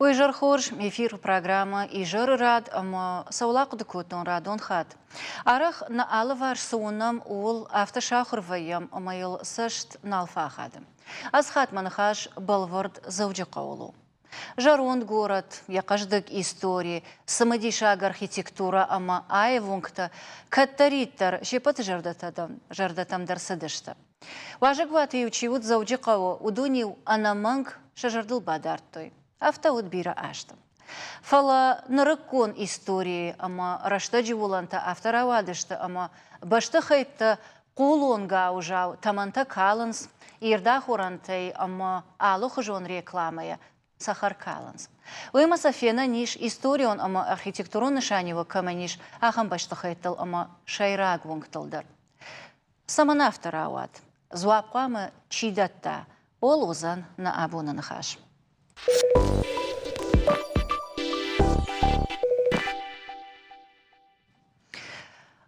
Уый изӕр хорз, эфиры программӕ Изӕры рад ӕмӕ цӕуыл ахъуыды кодтон радон хатт. Арӕх нӕ алыварс цы уынӕм, ууыл афтӕ сахуыр вӕййӕм ӕмӕ йыл цӕст нал фӕхады. Ацы хатт мӕ ныхас бӕлвырд Дзӕуджыхъӕуыл у. Зӕронд горӕт, йӕ хъӕздыг истори, цымыдисаг архитектурӕ ӕмӕ аив уынгтӕ кӕддӕриддӕр се ппӕты зӕрдӕтӕм дӕр цыдысты. Уазӕгуаты-иу чи уыд Дзӕуджыхъӕуы, уыдон-иу ӕнӕмӕнг сӕ зӕрдыл бадардтой. Афтӕ уыд бирӕ азты. Фӕлӕ нырыккон историйы ӕмӕ рӕстӕджы уылӕнтӕ афтӕ рауадысты, ӕмӕ бӕстыхӕйттӕ хъулон гауызау тӕмӕнтӕ калынц, ирд ахорӕнтӕй ӕмӕ алыхуызон рекламӕйӕ цӕхӕр калынц. Уыимӕ сӕ фенӕн ис, историон ӕмӕ архитектурон нысаниуӕг кӕмӕн ис, ахӕм бӕстыхӕйттыл ӕмӕ сӕйраг уынгтыл дӕр. Цӕмӕн афтӕ рауад? Дзуапп хъуамӕ чи дӕтта, ууыл уыдзӕн нӕ абоны ныхас.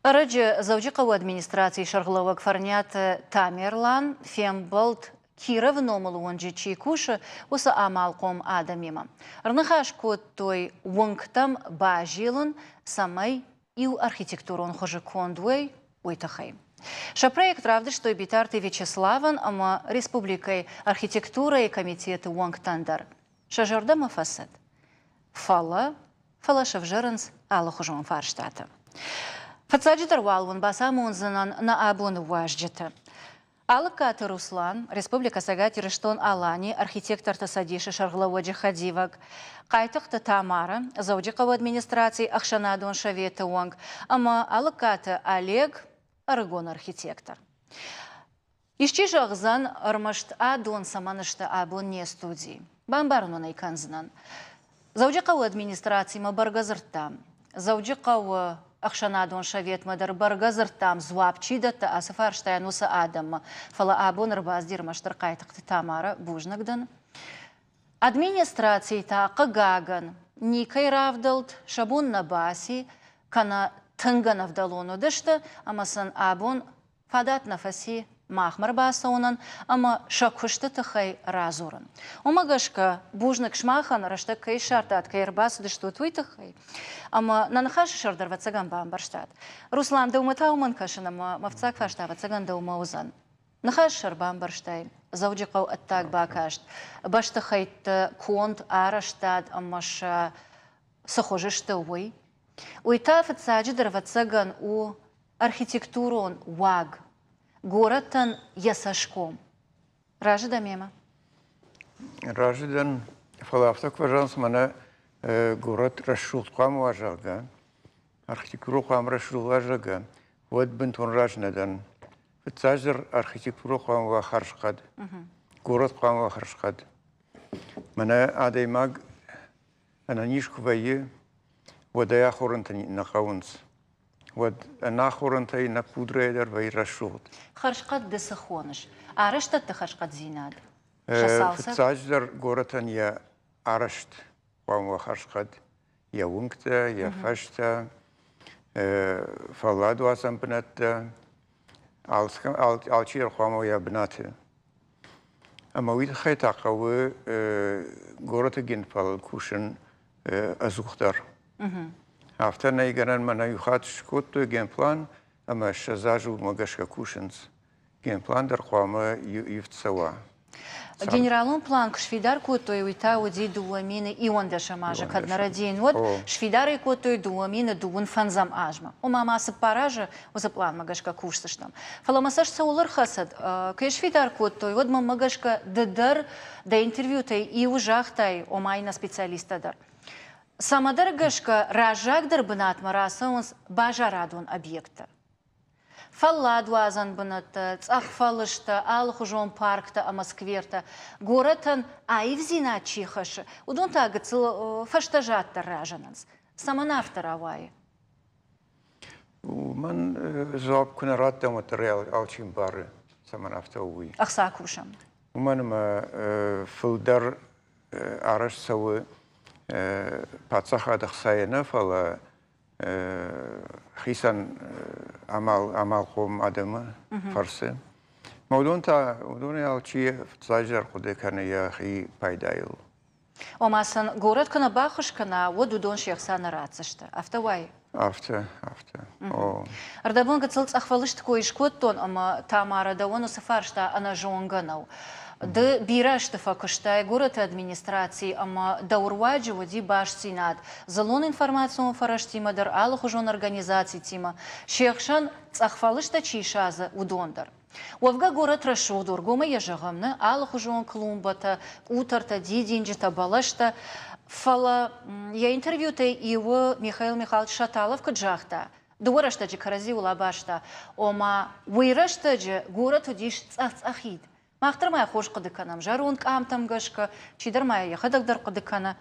Ӕрӕджы Дзӕуджыхъӕуы администрацийы сӕргълӕууӕг Фӕрниаты Тамерлан фембӕлд Кировы номыл уынджы чи кусы, уыцы амалхъом адӕмимӕ. Ӕрныхас кодтой уынгтӕм базилын, цӕмӕй иу архитектурон хуызы конд уой, уый тыххӕй. Сӕ проект равдыстой Битарты Вячеславӕн ӕмӕ республикӕйы архитектурӕйы комитеты уӕнгтӕн дӕр. Сӕ зӕрдӕмӕ фӕцыд. Фӕлӕ, фӕлӕ сӕвзӕрынц алыхуызон фарстатӕ. Фыццаджыдӕр уал уын бацамондзынӕн нӕ абоны уазджыты. Алыккаты Руслан, Республикӕ Цӕгат Ирыстон-Аланийы архитекторты цӕдисы сӕргълӕууӕджы хӕдивӕг, Хъайтыхъты Тамара, Дзӕуджыхъӕуы администрацийы ӕхсӕнадон советы уӕнг ӕмӕ Алыккаты Олег, ӕрыгон архитектор. Исчи зӕгъдзӕн, ӕрмӕст адон цӕмӕн сты абон не студийы. Бамбарын уын ӕй кӕндзынӕн. Дзӕуджыхъӕуы администрацимӕ бӕргӕ дзырдтам. Дзӕуджыхъӕуы ӕхсӕнадон советмӕ дӕр бӕргӕ дзырдтам, дзуапп чи дӕтты ацы фарстайӕн, уыцы адӕммӕ. Фӕлӕ абон ӕрбацыди ӕрмӕстдӕр Хъайтыхъты Тамара. Бузныг дын. Администрацийы та, хъыгагӕн, никӕй равдӕлд, сӕ бон нӕ баци, кӕнӕ тынг ӕнӕвдӕлон уыдысты, ӕмӕ сын абон фадат нӕ фӕци махмӕ рбацӕуынӕн ӕмӕ сӕ куысты тыххӕй радзурын. Уымӕ гӕсгӕ бузныг сымахӕн, рӕстӕг кӕй ссардтат, кӕй ӕрбацыдыстут, уый тыххӕй. Ӕмӕ нӕ ныхасы сӕр дӕр, ӕвӕццӕгӕн, бамбӕрстат. Руслан, дӕумӕ та уымӕн кӕсын, ӕмӕ мӕ фыццаг фарста, ӕвӕццӕгӕн, дӕумӕ уыдзӕн. Ныхасы сӕр бамбӕрстай, Дзӕуджыхъӕу ӕддаг бакаст, бӕстыхӕйтты конд, арӕзтад ӕмӕ сӕ цы хуызы сты, уый. Уый та, фыццаджыдӕр, ӕвӕццӕгӕн, у архитектурон уаг, горӕтӕн йӕ цӕсгом. Разы дӕ мемӕ? Разы дӕн, фӕлӕ афтӕ куы фӕзӕгъынц, мӕнӕ горӕт рӕсугъд хъуамӕ уа, зӕгъгӕ, архитектурон хъуамӕ рӕсугъд уа, зӕгъгӕ, уӕд бынтон разы нӕ дӕн. Фыццаджыдӕр архитектурӕ хъуамӕ уа хӕрзхъӕд, горӕт хъуамӕ уа хӕрзхъӕд. Мӕнӕ адӕймаг ӕнӕниз куы вӕййы, уӕд ӕй ахорӕнтӕ нӕ хъӕуынц. Уӕд ӕнахорӕнтӕй нӕ пудрӕйӕ дӕр вӕййы рӕсугъд. Хӕрзхъӕд ды цы хоныс? Арӕзтӕдты хӕрзхъӕддзинад? Сӕ цалцӕг? Фыццаджыдӕр горӕтӕн йӕ арӕзт хъуамӕ уа хӕрзхъӕд. Йӕ уынгтӕ, йӕ фӕзтӕ, фӕлладуадзӕн бынӕттӕ. Алчидӕр хъуамӕ уа йӕ бынаты. Ӕмӕ уый тыххӕй та хъӕуы горӕты генпланыл кусын ӕдзухдӕр. Афтӕ нӕй гӕнӕн, мӕнӕ иу хатт скодтой генплан ӕмӕ 20 азы уымӕ гӕсгӕ кусынц. Генплан дӕр хъуамӕ ивд цӕуа. Генералон план куы сфидар кодтой, уый та уыди 2011 азы, кӕд нӕ рӕдийын, уӕд сфидар ӕй кодтой 2025 азмӕ. Ома ма 4 азы уыцы пъланмӕ гӕсгӕ кусдзыстӕм. Фӕлӕ мӕ цӕст цӕуыл ӕрхӕцыд, куы сфидар кодтой, уӕд мӕнмӕ гӕсгӕ ды дӕр дӕ интервьютӕй иуы загътай, ома иннӕ специалисттӕ дӕр. Цӕмӕдӕр гӕсгӕ раззагдӕр бынатмӕ рацӕуынц базарадон объекттӕ. Фӕлладуадзӕн бынӕттӕ, цъӕх фӕлыстӕ, алыхуызон парктӕ ӕмӕ сквертӕ горӕтӕн аивдзинад чи хӕссы, уыдон та гыццыл фӕстӕзаддӕр разынынц. Цӕмӕн афтӕ рауайы? Уымӕн дзуапп куы нӕ раттӕм, уӕддӕр алчи ӕмбары, цӕмӕн афтӕ у, уый. Ӕхца кусӕм. Уымӕн ӕмӕ фылдӕр арӕзт цӕуы паддзахады ӕхцайӕ нӕ, фӕлӕ хицӕн амалхъом адӕмы фӕрцы. Уыдон та, уыдонӕй алчи фыццаджыдӕр хъуыды кӕны йӕхи пайдайыл. Ома сын горӕт куы нӕ баххуыс кӕна, уӕд уыдон се хца нӕ ратдзысты. Афтӕ уайы? Афтӕ, афтӕ. О. Ӕрдӕбон гыццыл цъӕхфӕлыст кой скодтон ӕмӕ Тамара дӕуӕн уыцы фарста ӕнӕзонгӕ нӕу. Ды бирӕ азты фӕкуыстай горӕты администрацийы ӕмӕ дӕу руаджы уыди бастдзинад дзыллон информацион фӕрӕзтимӕ дӕр, алыхуызон организацитимӕ, се хсӕн цъӕхфӕлыстӕ чи садзы, уыдон дӕр. Уӕвгӕ горӕт рӕсугъд у, ӕргомӕй йӕ зӕгъӕм, нӕ алыхуызон клумбӕтӕ, къутӕртӕ, дидинджытӕ, бӕлӕстӕ. Фӕлӕ йӕ интервьютӕй иуы Михаил Михайлович Шаталов куыд загъта, дыууӕ рӕстӕджы кӕрӕдзиуыл абарста, ома уый рӕстӕджы горӕт уыдис цъӕх-цъӕхид. Мах дӕр ма йӕ хорз хъуыды кӕнӕм зӕронд къамтӕм гӕсгӕ, чидӕр ма йӕ йӕхӕдӕг дӕр хъуыды кӕны.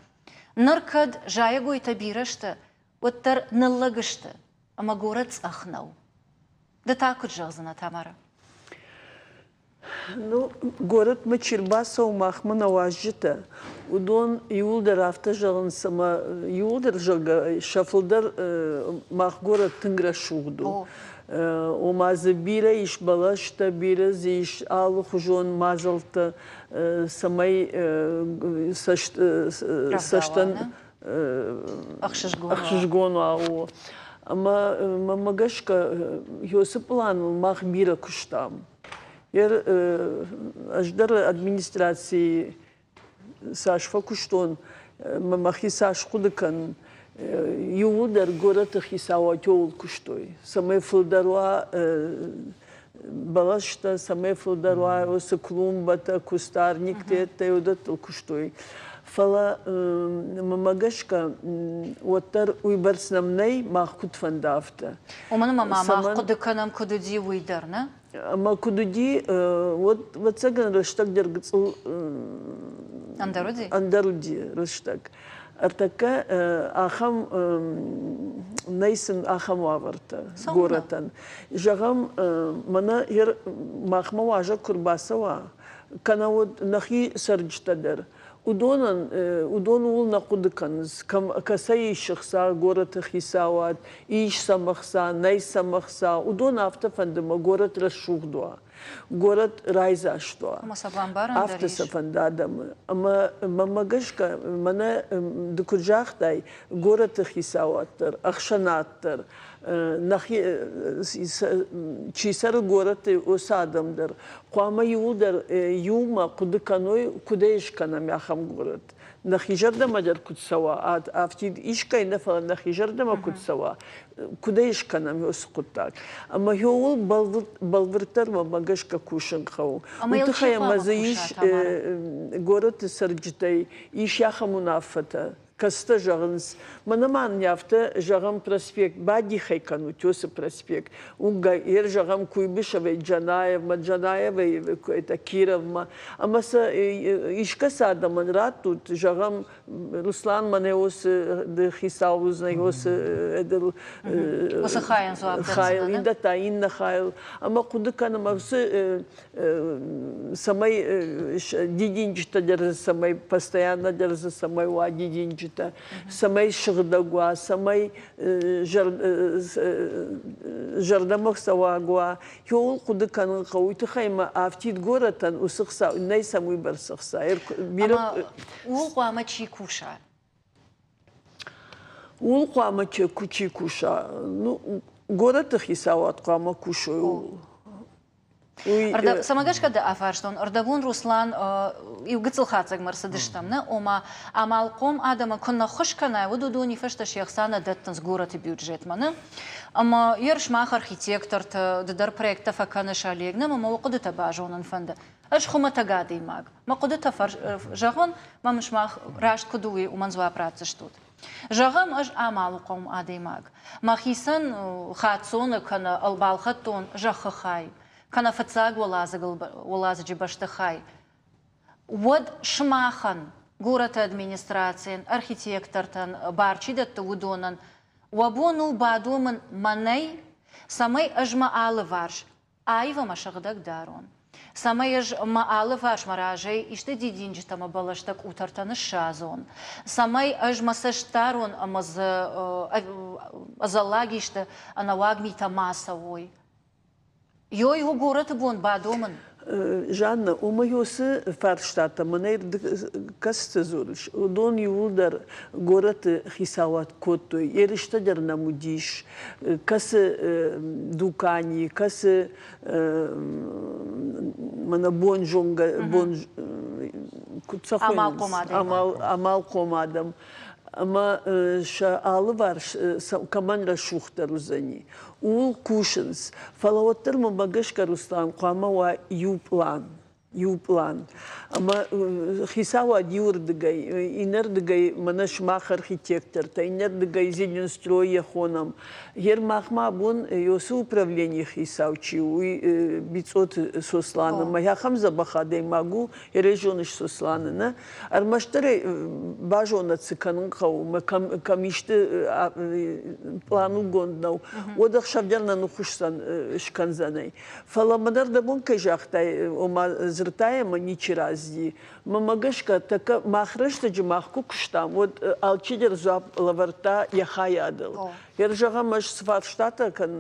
Ныр кӕд зайӕгойтӕ бирӕ сты, уӕддӕр ныллӕг сты ӕмӕ горӕт цъӕх нӕу. Ды та куыд зӕгъдзынӕ, Тамара? Ну, горӕтмӕ чи рбацӕуы махмӕ нӕ уазджытӕ, уыдон иууылдӕр афтӕ зӕгъынц, ӕмӕ иууылдӕр, зӕгъгӕ, сӕ фылдӕр мах горӕт тынг рӕсугъд у. Ома дзы бирӕ ис бӕлӕстӕ, бирӕ дзы ис алыхуызон мадзӕлттӕ, цӕмӕй цӕстӕн ӕхсызгон уа. Ӕмӕ мӕнмӕ гӕсгӕ, уыцы пъланыл мах бирӕ куыстам. Ӕз дӕр администрацийы цас фӕкуыстон, мӕ мӕхи цас хъуыды кӕнын, иууылдӕр горӕты хицауад ууыл куыстой, цӕмӕй фылдӕр уа бӕлӕстӕ, цӕмӕй фылдӕр уа уыцы клумбӕтӕ, кустарниктӕ, уыдӕттыл куыстой. Фӕлӕ мӕнмӕ гӕсгӕ, уӕддӕр уыйбӕрц нӕм нӕй, мах куыд фӕнды, афтӕ. Уымӕн ӕмӕ ма мах хъуыды кӕнӕм, куыд уыди, уый дӕр, нӕ? Ӕмӕ куыд уыди, уӕд, ӕвӕццӕгӕн, рӕстӕг дӕр гыццыл ӕндӕр уыди? Ӕндӕр уыди рӕстӕг. Ӕртӕккӕ ахӕм нӕй сын ахӕм уавӕртӕ горӕтӕн. Зӕгъӕм, мӕнӕ махмӕ уазӕг куы рбацӕуа, кӕнӕ уӕд нӕхи цӕрджытӕ дӕр, уыдонӕн уыдон ууыл нӕ хъуыды кӕнынц, кӕм кӕцӕй ис ӕхца горӕты хицауад, ис сӕм ӕхца, нӕй сӕм ӕхца, уыдон афтӕ фӕнды мӕ горӕт рӕсугъд уа. Горӕт райдзаст уа. Ӕмӕ сӕ бамбарӕн дӕр Афтӕ ис. сӕ фӕнды адӕмы. Ӕмӕ мӕнмӕ гӕсгӕ, мӕнӕ ды куыд загътай, горӕты хицауад дӕр, ӕхсӕнад дӕр, нӕхи чи цӕры горӕты, уыцы адӕм дӕр хъуамӕ иууылдӕр иумӕ хъуыды кӕной, куыд ӕй скӕнӕм ахӕм горӕт. Нӕхи зӕрдӕмӕ дӕр куыд цӕуа, афтид искӕй нӕ, фӕлӕ нӕхи зӕрдӕмӕ куыд цӕуа, куыд ӕй скӕнӕм уыцы хъуыддаг. Ӕмӕ ууыл бӕлвырддӕр мӕнмӕ гӕсгӕ кусын хъӕуы. Уый тыххӕй ӕмӕ дзы ис горӕты цӕрджытӕй ис ахӕм уынаффӕтӕ, кӕцытӕ зӕгъынц, мӕнӕ ма нын афтӕ зӕгъӕм проспект, бадихӕй кӕнут уыцы проспект, уынгӕй, ер зӕгъӕм Куйбышевӕй Джанаевмӕ, Джанаевӕй это Кировмӕ, ӕмӕ сӕ искӕцы адӕмӕн раттут, зӕгъӕм, Руслан мӕнӕ уыцы хицау уыдзӕн уыцы уыцы хайӕн дзуапп хайыл, иннӕ та иннӕ хайыл. Ӕмӕ хъуыды кӕнӕм, уыцы цӕмӕй дидинджытӕ дӕр дзы цӕмӕй постоянно дӕр дзы цӕмӕй уа дидинджытӕ, цӕмӕй сыгъдӕг уа, цӕмӕй зӕрдӕмӕ цӕуаг уа, Кӕуыл хъуыды кӕнын хъӕуы, уый тыххӕй мӕ афтид горӕтӕн уыцы хца, нӕй сӕм уыйбӕрц ӕхца. Бирӕ ууыл хъуамӕ чи куса? Ууыл хъуамӕ чи куса? Ну, горӕты хицауад хъуамӕ кусой ууыл. Цӕмӕ гӕсгӕ дӕ афарстон, ӕрдӕбон Руслан иу гыццыл хатдзӕгмӕ ӕрцыдыстӕм, нӕ, ома амалхъом адӕмӕн куы нӕ ххуыс кӕнай, уӕд уыдони фӕстӕ се хца нӕ дӕттынц горӕты бюджетмӕ, нӕ? Ӕмӕ ер сымах архитектортӕ, ды дӕр проекттӕ фӕкӕныс, Олег, нӕ мӕ уӕ хъуыдытӕ базонын фӕнды. Ӕз хуымӕтӕг адӕймаг. Мӕ хъуыдытӕ зӕгъон, мӕм сымах раст куыд у, уый уымӕн дзуапп ратдзыстут. Зӕгъӕм, ӕз амалхъом адӕймаг. Мӕхицӕн хаццоны кӕнӕ балхӕдтон зӕххы хай, кӕнӕ фыццаг уӕладзыджы бӕстыхай. Уӕд сымахӕн, горӕты администрацийӕн, архитектортӕн, бар чи дӕтты, уыдонӕн, уӕ бон у бадомын мӕнӕй, цӕмӕй ӕз мӕ алыварс аив ӕмӕ сыгъдӕг дарон, цӕмӕй ӕз мӕ алыварс мӕ разӕй исты дидинджытӕ ӕмӕ бӕлӕстӕ къутӕртӕ ныссадзон, цӕмӕй ӕз мӕ цӕст дарон ӕмӕ дзы ӕдзӕллаг исты ӕнӕуаг митӕ ма цӕуой. Ёй у горӕты бон бадомын. Жанна, уымӕ уыцы фарстатӕ мӕнӕй кӕцыты дзурыс, уыдон иууылдӕр горӕты хицауад кодтой. Ерыстӕ дӕр нӕм уыдис, кӕцы дукани, кӕцы мӕнӕ бонзонгӕ, бон куыд сӕ хонынц? Амалхъом адӕм. Ӕмӕ сӕ алыварс кӕмӕн рӕсугъддӕр уыдзӕни, ууыл кусынц. Фӕлӕ уӕддӕр мӕнмӕ гӕсгӕ, Руслан, хъуамӕ уа иу пълан. Иу пълан. Ӕмӕ хицауад иуырдыгӕй, иннӕрдыгӕй мӕнӕ сымах архитектортӕ, иннӕрдыгӕй Зеленстрой йӕ хонӕм. Гъер махмӕ абон Ёсы управленийы хицау чи у, уый Бицъоты Сослан ӕмӕ ахӕм дзӕбӕх адӕймаг у, Йе зоныс Сосланы, нӕ? Ӕрмӕстдӕр ӕй базонӕд, цы кӕнын хъӕуы, мӕ кӕм исты пъланугонд нӕу, уӕд ӕхсӕв дӕр нӕ ныххуысдзӕн, скӕндзӕн ӕй. Фӕлӕ мӕ дӕр дӕ бон кӕй загътай, ома дзырдтай ӕмӕ ничи разыди. Мӕнмӕ гӕсгӕ, тӕккӕ мах рӕстӕджы мах куы куыстам, уӕд алчидӕр дзуапп лӕвӕрдта йӕ хайадыл. Йе зӕгъӕм, ӕз цы фарстатӕ кӕн,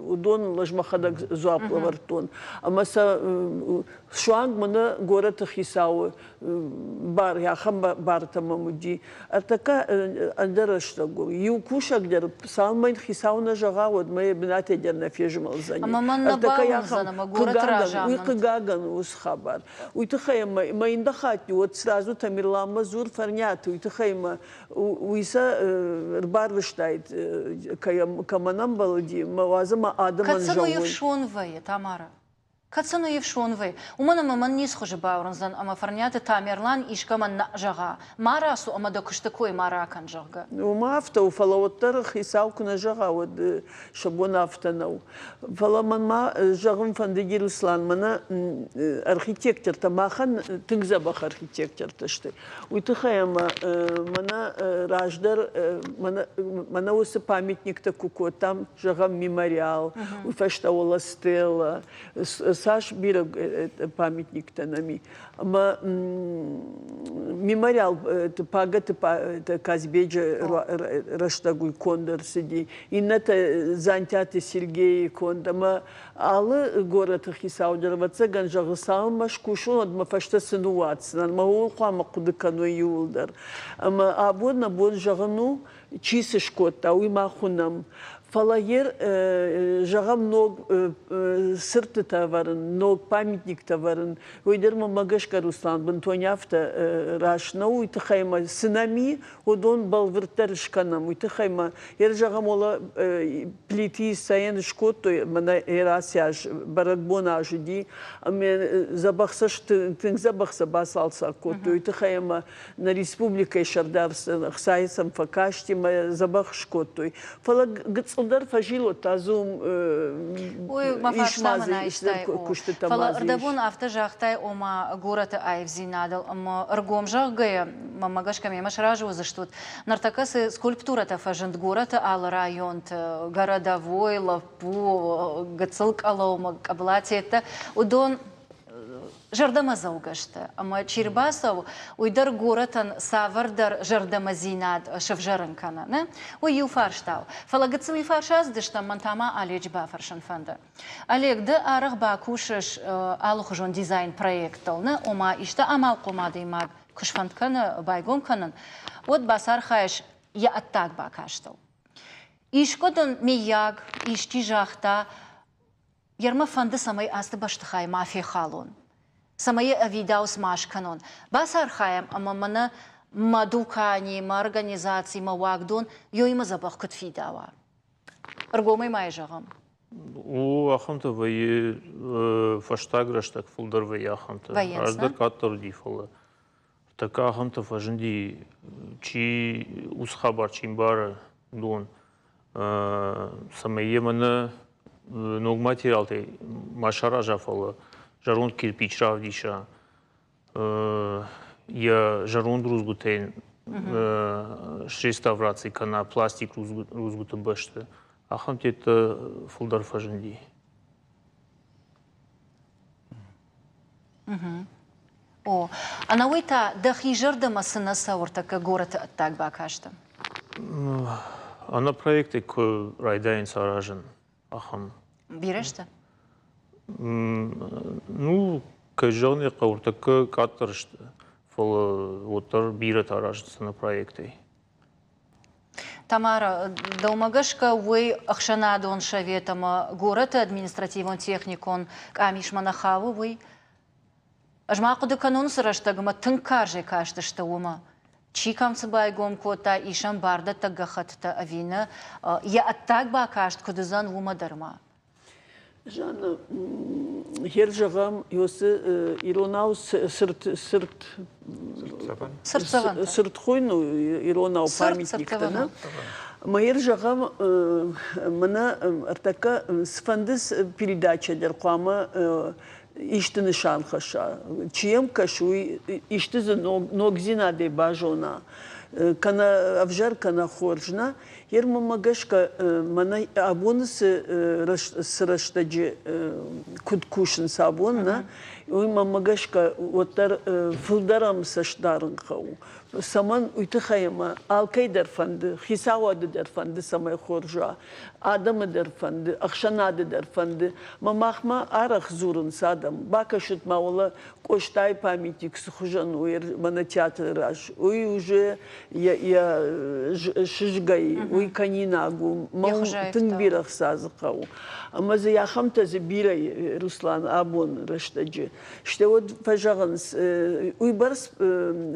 уыдоныл ӕз мӕхӕдӕг дзуапп лӕвӕрдтон. Ӕмӕ сӕ суанг мӕнӕ горӕты хицауы бар, ахӕм бартӕ мӕм уыди. Ӕртӕккӕ ӕндӕр рӕстӕг у. Иу кусӕг дӕр цалынмӕ йын хицау нӕ зӕгъа, уӕдмӕ йӕ бынатӕй дӕр нӕ фезмӕлдзӕни. Ӕмӕ мӕн нӕ бауырндзӕн, ӕмӕ горӕты разамынд. Уый хъыгагӕн у уыцы хабар. Уый тыххӕй мӕ иннӕ хатт уӕд сразу Тамерланмӕ дзур Фӕрниаты, уый тыххӕй мӕ уый сӕ ӕрбарвыстаид, кӕмӕн ӕмбӕлыди, мӕ уадз ӕмӕ адӕмӕн Кӕд сын уый ӕфсон вӕййы, Тамара? Кӕд сын уый ӕфсон вӕййы? Уымӕн ӕмӕ мӕн ницы хуызы бауырндзӕн, ӕмӕ Фӕрниаты Тамерлан искӕмӕн нӕ зӕгъа, ма рацу ӕмӕ дӕ куысты кой ма ракӕн, зӕгъгӕ. Уымӕ афтӕ у, фӕлӕ уӕддӕр хицау куы нӕ зӕгъа, уӕд сӕ бон афтӕ нӕу. Фӕлӕ мӕнмӕ зӕгъын фӕндыди, Руслан, мӕнӕ архитектортӕ махӕн тынг дзӕбӕх архитектортӕ сты. Уый тыххӕй ӕмӕ мӕнӕ раздӕр мӕнӕ уыцы памятниктӕ куы кодтам, зӕгъӕм, мемориал, уый фӕстӕ уӕлӕ стелла, цас бирӕ памятниктӕ нӕм и. Ӕмӕ мемориал Пагӕты Казбеджы рӕстӕг уый конд ӕрцыди, иннӕтӕ Дзантиаты Сергейы конд ӕмӕ Алы горӕты хицау дӕр, ӕвӕццӕгӕн, зӕгъы, цалынмӕ скусон, уӕдмӕ фӕстӕ цы ныууадздзынӕн, мӕ ууыл хъуамӕ хъуыды кӕной иууылдӕр. Ӕмӕ абон нӕ бон зӕгъын у, чи цы скодта, уый мах уынӕм. Фӕлӕ ер, зӕгъӕм, ног цыртытӕ ӕвӕрын, ног памятниктӕ ӕвӕрын, уый дӕр мӕнмӕ гӕсгӕ, Руслан, бынтон афтӕ раст нӕу, уый тыххӕй ӕмӕ цы нӕм и, уыдон бӕлвырддӕр скӕнӕм. Уый тыххӕй ма, ер зӕгъӕм, уӕлӕ Плиты Иссӕйӕн скодтой, мӕнӕ ацы аз бӕрӕгбон аз уыди, ӕмӕ дзӕбӕх сӕ тынг дзӕбӕх сӕ бацалцӕг кодтой. Уый тыххӕй ӕмӕ нӕ республикӕйы сӕрдар ӕхцайы сӕм фӕкасти ӕмӕ дзӕбӕх скодтой. Фӕлӕ гыццылдӕр фӕзилот та дзы уым ис ма дзы куыстытӕ Фӕлӕ ӕрдӕбон афтӕ загътай, ома горӕты аивдзинадыл ӕмӕ ӕргом зӕгъгӕйӕ, мӕнмӕ гӕсгӕ мемӕ сразы уыдзыстут, ныртӕккӕ цы скульптурӕтӕ фӕзынд горӕты алы районты, городовой, лӕппу, гыццыл къӕлӕумӕ, къӕблатеттӕ, уыдон зӕрдӕмӕдзӕугӕ сты. Ӕмӕ чи рбацӕуы, уый дӕр горӕтӕн цавӕрдӕр зӕрдӕмӕдзинад сӕвзӕрын кӕны. Нӕ? Уый иу фарста у. Фӕлӕ гыццыл иу фарс ацыдыстӕм, мӕн та ма Оледжы бафӕрсын фӕнды. Олег, ды арӕх бакусыс алыхуызон дизайн-проекттыл, нӕ? Ома, исты амалхъом адӕймаг куы сфӕнд кӕны байгом кӕнын, уӕд бацархайыс йӕ ӕддаг бакастыл. Искуы дын, миййаг, исчи загъта, Йер мӕ фӕнды, цӕмӕй ацы бӕстыхай ма фехалон, цӕмӕй йӕ ӕвидауц ма скӕнон. Бацархайӕм ӕмӕ мӕнӕ мӕ дукани, мӕ организаци, мӕ уагдон ёимӕ дзӕбӕх куыд фидауа. Ӕргомӕй ма йӕ зӕгъӕм. У, ахӕмтӕ вӕййы фӕстаг рӕстӕг фылдӕр вӕййы ахӕмтӕ. Раздӕр къаддӕр уыди, фӕлӕ тӕккӕ ахӕмтӕ фӕзынди, чи уыцы хабар чи мбары, уыдон, цӕмӕй йемӕ нӕ ног материалтӕй ма сараза, фӕлӕ зӕронд кирпич равдиса, йӕ зӕронд рудзгуытӕй среставраци кӕна пластик рудзгуыты бӕсты, ахӕм теттӕ фылдӕр фӕзынди. О, ӕнӕуый та дӕхи зӕрдӕмӕ цы нӕ цӕуы ӕртӕккӕ горӕты ӕддаг бакасты? Ӕнӕ проектӕй куы райдайынц аразын, ахӕм. Бирӕ сты? Ну, кӕй зӕгъын ӕй хъӕуы, ныртӕккӕ къаддӕр сты, фӕлӕ уӕддӕр бирӕтӕ аразынц ӕнӕ проектӕй. Тамара, дӕумӕ гӕсгӕ уый ӕхсӕнадон совет ӕмӕ горӕты административон-техникон къамисмӕ нӕ хауы, уый? Ӕз ма хъуыды кӕнон, цы рӕстӕгмӕ тынг карзӕй кастысты, уымӕ. Чи кӕм цы байгом кодта, ис ӕм бардӕттӕг гӕххӕттытӕ ӕви нӕ, йӕ ӕддаг бакаст куыд уыдзӕн, уымӕ дӕр ма. Жанна, хер зӕгъӕм, ёсы иронау цырт цырт цырт хойну иронау памятниктӕ, нӕ? Мӕ зӕгъӕм, мӕнӕ ӕртӕккӕ цыфӕнды передачӕ дӕр хъуамӕ исты нысан хӕсса. Чи йӕм кӕсы, уый исты дзы ногдзинадӕй базона. Кӕнӕ ӕвзӕр, кӕнӕ хорз нӕ. Йе рмӕмӕ гӕсгӕ мӕнӕ абоны цы рӕстӕджы куыд кусынц абон, нӕ, уый мӕнмӕ гӕсгӕ уӕддӕр фылдӕр ӕм цӕст дарын хъӕуы. Цӕмӕн, уый тыххӕй ӕмӕ алкӕй дӕр фӕнды, хицауады дӕр фӕнды, цӕмӕй хорз уа, адӕмы дӕр фӕнды, ӕхсӕнады дӕр фӕнды. Мӕ махмӕ арӕх дзурынц адӕм, бакӕсут ма уӕлӕ Къостайы памятник цы хуызӕн у мӕнӕ театры раз, уый уже йӕ сызгӕй, уый кӕнинаг у. Мӕ тынг бирӕ хца дзы хъӕуы. Ӕмӕ дзы ахӕмтӕ дзы бирӕ Руслан абон рӕстӕджы. Стӕй уӕд фӕзӕгъынц, уыйбӕрц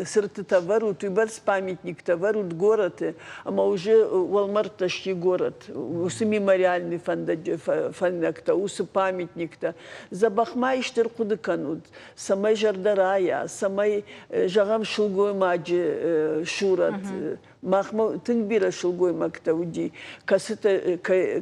цыртытӕ вӕрут, уыйбӕрц памятниктӕ вӕрут горӕты, ӕмӕ уже уӕлмӕрдтӕ сси горӕт. Уыцы мемориальный фӕндӕгтӕ, уыцы памятниктӕ. Дзӕбӕх ма исты ӕрхъуыды кӕнут, цӕмӕй зӕрдӕ райа, цӕмӕй, зӕгъӕм, сылгоймаджы сурӕт Махмӕ тынг бирӕ сылгоймӕгтӕ уыди, кӕцытӕ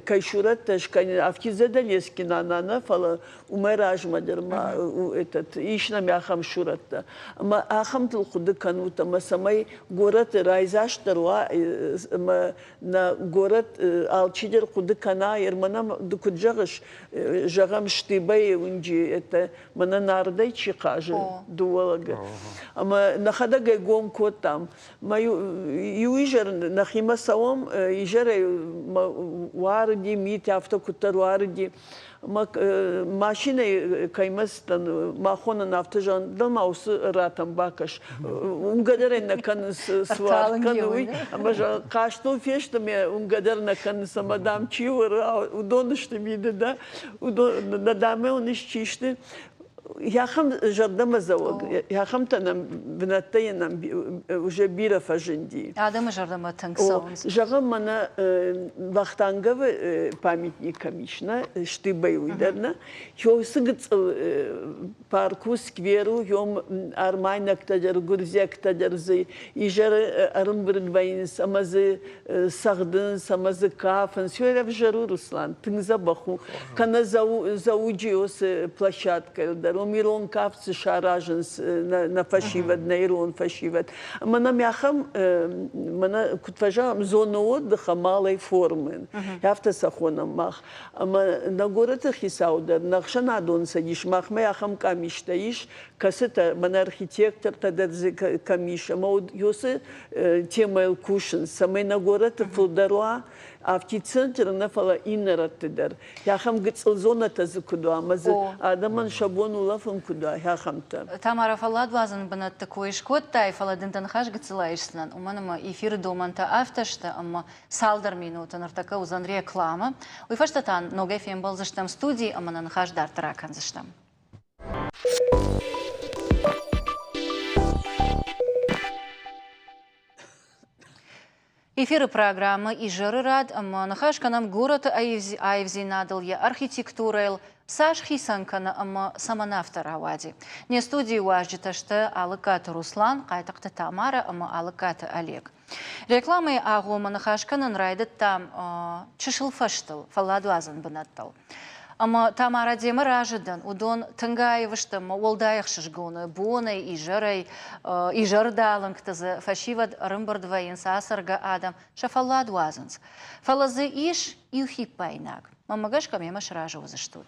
кӕй сурӕттӕ скӕнин, афтид Задӕлески нана нӕ, фӕлӕ уымӕй размӕ дӕр ма этот, ис нӕм ахӕм сурӕттӕ. Ӕмӕ ахӕмтыл хъуыды кӕнут, ӕмӕ цӕмӕй горӕты райдзастдӕр уа, ӕмӕ нӕ горӕт алчидӕр хъуыды кӕна, мӕнӕ ды куыд зӕгъыс, зӕгъӕм, Штыбӕйы уынджы это мӕнӕ нардӕй чи хъазы дыууӕ лӕгы. Ӕмӕ нӕхӕдӕг ӕй гом кодтам. Мӕ иу изӕр нӕхимӕ цӕуӕм, изӕрӕй уарыди, мит афтӕ куыддӕр уарыди. Мӕ машинӕйы кӕимӕ цыдтӕн, махонӕн афтӕ зӕгъын, дӕ ма уыцы рӕтӕм бакӕс. Уынгӕ дӕр ӕй нӕ кӕнынц, цы уаргъ кӕны, уый. Ӕмӕ зӕгъ, хъазтыл фесты мӕ уынгӕ дӕр нӕ кӕнынц, ӕмӕ, дам, чи у, уыдон сты миды, да? Уыдон, нӕ дамӕ уыныс, чи сты? Ахӕм зӕрдӕмӕдзӕуӕг, ахӕмтӕ нӕм бынӕттӕ нӕм уже бирӕ фӕзынди. Адӕмы зӕрдӕмӕ тынг цӕуынц. Зӕгъӕм, мӕнӕ Вахтанговы памятник кӕм ис, нӕ, Штыбӕй уый дӕр, нӕ, уыцы гыццыл парк у, сквер у, уым армайнӕгтӕ дӕр, гуырдзиӕгтӕ дӕр дзы изӕры ӕрымбырд вӕййынц ӕмӕ дзы цӕгъдынц ӕмӕ дзы кафынц. Уый ӕвзӕр у, Руслан, тынг дзӕбӕх у. Кӕнӕ Дзӕуджиосы площадкӕйыл дӕр, уым ирон кафт цы саразынц нӕ фӕсивӕд, нӕ ирон фӕсивӕд. Ӕмӕ нӕм ахӕм, мӕнӕ куыд фӕзӕгъӕм, зоны отдыха малой формы. Афтӕ сӕ хонӕм мах. Ӕмӕ нӕ горӕты хицау дӕр, нӕ ӕхсӕнадон цӕдис, махмӕ ахӕм къамистӕ ис, кӕцытӕ мӕнӕ архитектортӕ дӕр дзы кӕм ис, ӕмӕ уыцы темӕйыл кусынц, цӕмӕй нӕ горӕты фылдӕр уа афтид центры нӕ, фӕлӕ иннӕ рӕтты дӕр. Ахӕм гыццыл зонӕтӕ дзы куыд уа, ӕмӕ дзы адӕмӕн сӕ бон улӕфын куыд уа, ахӕмтӕ. Тамара, фӕлладуадзӕн бынӕтты кой скодтай, фӕлӕ дын дӕ ныхас гыццыл айсдзынӕн, уымӕн ӕмӕ эфиры домӕнтӕ афтӕ сты, ӕмӕ цалдӕр минуты ныртӕккӕ уыдзӕн рекламӕ. Уый фӕстӕ та ногӕй фембӕлдзыстӕм студийы ӕмӕ нӕ ныхас дарддӕр акӕндзыстӕм. Эфиры программӕ «Изӕры рад» ӕмӕ ныхас кӕнӕм горӕты аивдзинадыл, йӕ архитектурӕйыл, цас хицӕн кӕны ӕмӕ цӕмӕн афтӕ рауади. Не студийы уазджытӕ сты Алыккаты Руслан, Хъайтыхъты Тамарӕ ӕмӕ Алыккаты Олег. Рекламӕйы агъоммӕ ныхас кӕнын райдыдтам чысыл фӕзтыл, фӕлладуадзӕн бынӕттыл. Ӕмӕ Тамарӕ демӕ разы дӕн, уыдон тынг аив сты ӕмӕ уӕлдай ӕхсызгон бонӕй, изӕрӕй, изӕрдалынгты дзы фӕсивӕд ӕрӕмбырд вӕййынц, ацӕргӕ адӕм сӕ фӕллад уадзынц. Фӕлӕ дзы ис иу фиппаинаг. Мӕнмӕ гӕсгӕ мемӕ сразы уыдзыстут.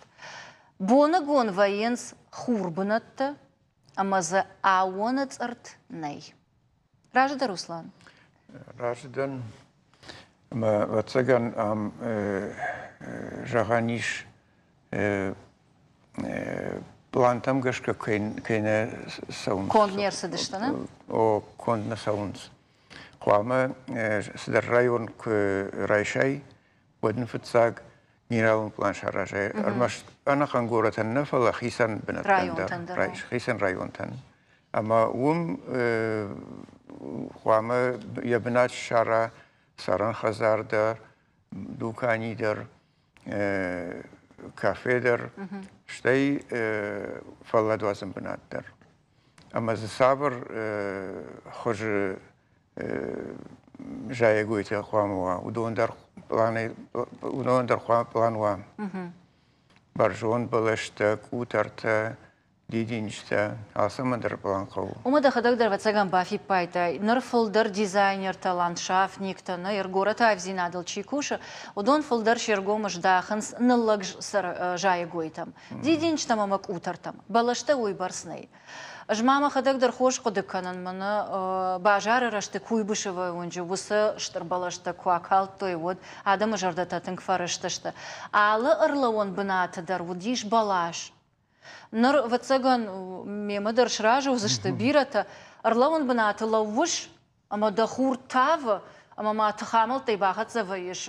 Боныгон вӕййынц хурбынӕттӕ ӕмӕ дзы аууоны цъыртт нӕй. Разы дӕ, Руслан? Разы дӕн. Ӕмӕ, ӕвӕццӕгӕн, ам зӕгъӕн ис, Плантӕм гӕсгӕ кӕй нӕ цӕуынц. Конд не рцыдысты, нӕ? О, конд нӕ цӕуынц. Хъуамӕ цыдӕр район куы райсай, уӕд ын фыццаг генералон план саразай. Ӕрмӕст ӕнӕхъӕн горӕтӕн нӕ, фӕлӕ хицӕн бынӕттӕн дӕр, хицӕн районтӕн. Ӕмӕ уым хъуамӕ йӕ бынат ссара цӕрӕн хӕдзар дӕр, дукани дӕр, кафе дӕр, стӕй фӕлладуадзӕн бынат дӕр. Ӕмӕ дзы цавӕр хуызы зайӕгойтӕ хъуамӕ уа, уыдон дӕр планӕй, уыдон дӕр хъуамӕ план уа. Бӕрзонд бӕлӕстӕ, къутӕртӕ, дидинджытӕ, алцӕмӕн дӕр план хъӕуы. Уымӕ дӕхӕдӕг дӕр, ӕвӕццӕгӕн, бафиппайдтай, ныр фылдӕр дизайнертӕ, ландшафтниктӕ, нӕ горӕты аивдзинадыл чи кусы, уыдон фылдӕр се ргом здахынц ныллӕг зайӕгойтӕм, дидинджытӕм ӕмӕ къутӕртӕм. Бӕлӕстӕ уыйбӕрц нӕй. Ӕз ма мӕхӕдӕг дӕр хорз хъуыды кӕнын, мӕнӕ базары рӕзты Куйбышевы уынджы уыцы стыр бӕлӕстӕ куы акалдтой, уӕд адӕмы зӕрдӕтӕ тынг фӕрыстысты. Алы ӕрлӕууӕн бынаты дӕр уыдис бӕлас. Ныр, ӕвӕццӕгӕн, мемӕ дӕр сразы уыдзысты бирӕтӕ, ӕрлӕууӕн бынаты лӕууыс, ӕмӕ дӕ хур тавы, ӕмӕ ма тыхамӕлттӕй бахӕццӕ вӕййыс,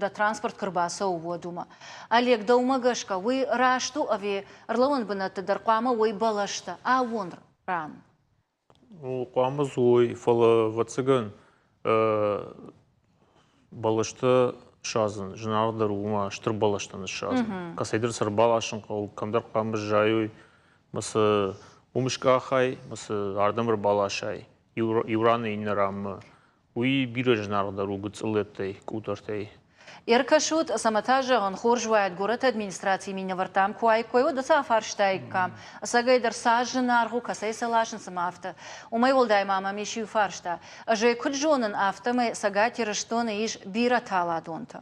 дӕ транспорт куы рбацӕуы, уӕд уымӕ. Олег, дӕумӕ гӕсгӕ, уый раст у ӕви ӕрлӕууӕн бынӕтты дӕр хъуамӕ уой бӕлӕстӕ, аууон ран? Ну, хъуамӕ дзы уой, фӕлӕ, ӕвӕццӕгӕн, бӕлӕстӕ садзын зынаргъдӕр у уымӕ стыр бӕлӕстӕ ныссадзын. Кӕцӕйдӕр сӕ ӕрбаласын хъӕуы, кӕмдӕр хъуамӕ сзайой, мӕ сӕ уым скъахай, мӕ сӕ ардӕм ӕрбаласай, иу ранӕй иннӕ ранмӕ. Уый бирӕ зынаргъдӕр у гыццылӕттӕй, къутӕртӕй. Ӕркӕсут, цӕмӕ та зӕгъын, хорз уаид, горӕты администрацийы минӕвӕрттӕм куы уаиккой, уӕд сӕ афарстаиккам, ӕцӕгӕйдӕр цас зынаргъ у, кӕцӕй сӕ ласынц ӕмӕ афтӕ. Уымӕй уӕлдай ма мӕм ис иу фарста. Ӕз ӕй куыд зонын, афтӕмӕй Цӕгат Ирыстоны ис бирӕ таладонтӕ.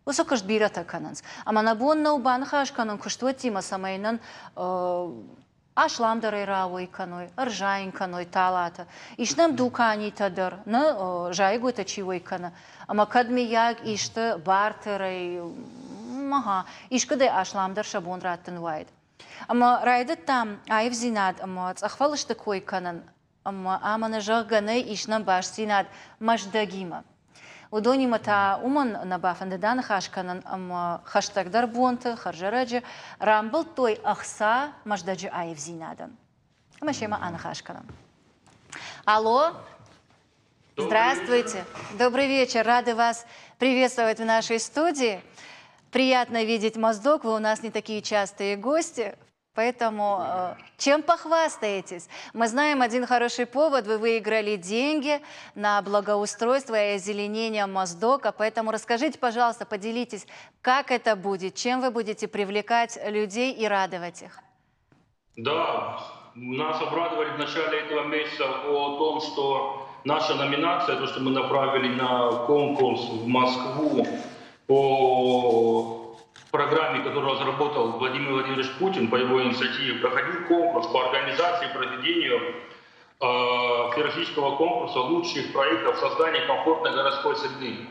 Уыцы куыст бирӕтӕ кӕнынц. Ӕмӕ нӕ бон нӕу баныхас кӕнын куыстуӕттимӕ, цӕмӕй нын асламдӕрӕй рауӕй кӕной, ӕрзайын кӕной талатӕ. Ис нӕм дуканитӕ дӕр, нӕ зайӕгойтӕ чи уӕй кӕны. Ӕмӕ кӕд, мыййаг, исты бартерӕй, ага, искуыдӕй асламдӕр сӕ бон раттын уаид. Ӕмӕ райдыдтам аивдзинад ӕмӕ цъӕхфӕлысты кой кӕнын, ӕмӕ ам ӕнӕ зӕгъгӕ нӕй, ис нӕм бастдзинад Мӕздӕгимӕ. Уыдонимӕ та уымӕн нӕ бафӕндыд аныхас кӕнын ӕмӕ хӕстӕгдӕр бонты, хӕрзӕрӕджы, рамбылдтой ӕхца Мӕздӕджы аивдзинадӕн. Ӕмӕ семӕ аныхас кӕнӕм. Алло! Здравствуйте! Добрый вечер! Рады вас приветствовать в нашей студии. Приятно видеть Моздок, вы у нас не такие частые гости. Поэтому чем похвастаетесь? Мы знаем один хороший повод. Вы выиграли деньги на благоустройство и озеленение Моздока. Поэтому расскажите, пожалуйста, поделитесь, как это будет, чем вы будете привлекать людей и радовать их. Да, нас обрадовали в начале этого месяца о том, что наша номинация, то, что мы направили на конкурс в Москву по программе, которую разработал Владимир Владимирович Путин по его инициативе, проходил конкурс по организации и проведению всероссийского конкурса лучших проектов создания комфортной городской среды.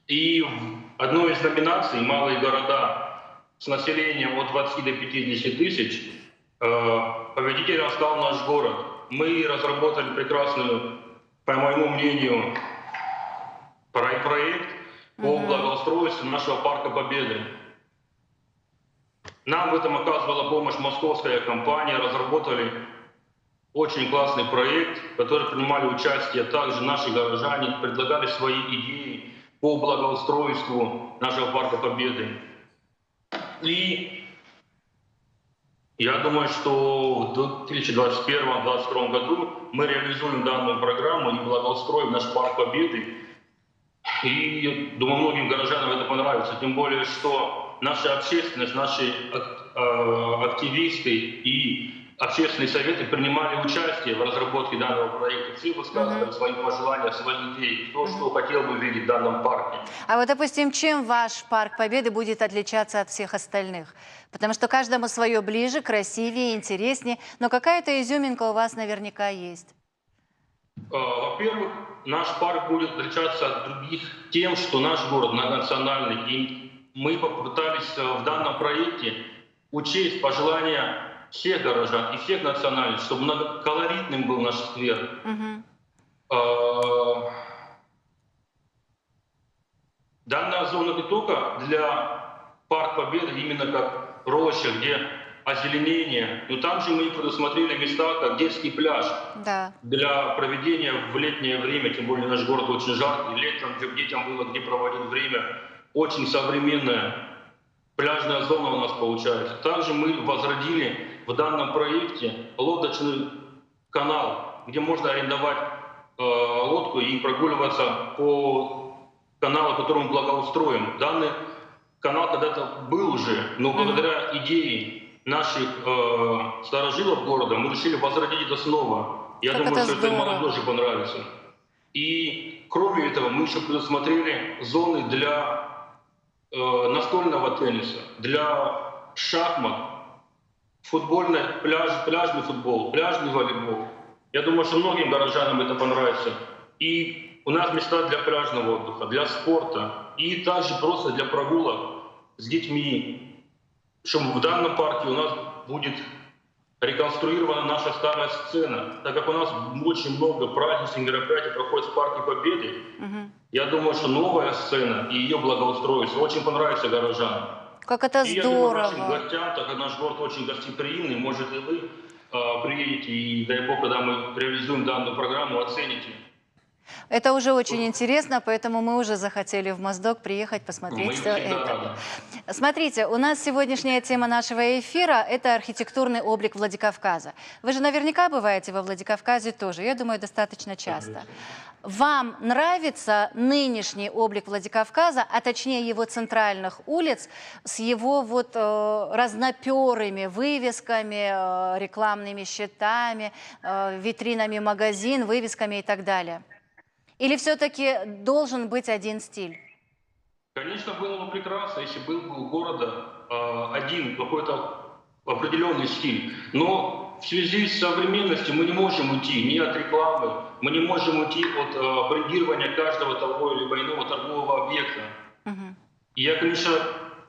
И в одной из номинаций «Малые города» с населением от 20 до 50 тысяч победителем стал наш город. Мы разработали прекрасную, по моему мнению, проект по благоустройству нашего Парка Победы. Нам в этом оказывала помощь московская компания, разработали очень классный проект, в котором принимали участие также наши горожане, предлагали свои идеи по благоустройству нашего Парка Победы. И я думаю, что в 2021-2022 году мы реализуем данную программу и благоустроим наш Парк Победы. И, думаю, многим горожанам это понравится. Тем более, что наша общественность, наши активисты и общественные советы принимали участие в разработке данного проекта. Все высказывали свои пожелания, свои идеи, кто что хотел бы видеть в данном парке. А вот, допустим, чем ваш Парк Победы будет отличаться от всех остальных? Потому что каждому свое ближе, красивее, интереснее, но какая-то изюминка у вас наверняка есть. Во-первых, наш парк будет отличаться от других тем, что наш город многонациональный. И мы попытались в данном проекте учесть пожелания всех горожан и всех национальностей, чтобы многоколоритным был наш сквер. Угу. Данная зона не только для Парк Победы, именно как роща, где озеленение, но там же мы предусмотрели места, как детский пляж да. для проведения в летнее время, тем более наш город очень жаркий, летом, где детям было где проводить время, очень современная пляжная зона у нас получается. Также мы возродили в данном проекте лодочный канал, где можно арендовать э, лодку и прогуливаться по каналу, который мы благоустроим. Данный канал когда-то был уже, но благодаря идее наших э, старожилов города мы решили возродить это снова. Я как думаю, это что это молодежи понравится. И кроме этого мы еще предусмотрели зоны для э, настольного тенниса, для шахмат, футбольный пляж, пляжный футбол, пляжный волейбол. Я думаю, что многим горожанам это понравится. И у нас места для пляжного отдыха, для спорта и также просто для прогулок с детьми. Чтобы в данном парке у нас будет реконструирована наша старая сцена, так как у нас очень много праздничных мероприятий проходит в Парке Победы, угу. я думаю, что новая сцена и ее благоустройство очень понравится горожанам. Как это и здорово! Я думаю, нашим гостям, так как наш город очень гостеприимный, может и вы э, приедете, и дай бог, когда мы реализуем данную программу, оцените. Это уже очень интересно, поэтому мы уже захотели в Моздок приехать, посмотреть мы все это. Рады. Смотрите, у нас сегодняшняя тема нашего эфира – это архитектурный облик Владикавказа. Вы же наверняка бываете во Владикавказе тоже, я думаю, достаточно часто. Вам нравится нынешний облик Владикавказа, а точнее его центральных улиц с его вот э, разноперыми вывесками, э, рекламными щитами, э, витринами магазин, вывесками и так далее? Или все-таки должен быть один стиль? Конечно, было бы прекрасно, если был бы у города э, один какой-то определенный стиль. Но в связи с современностью мы не можем уйти ни от рекламы, мы не можем уйти от э, брендирования каждого того или иного торгового объекта. Угу. И я, конечно,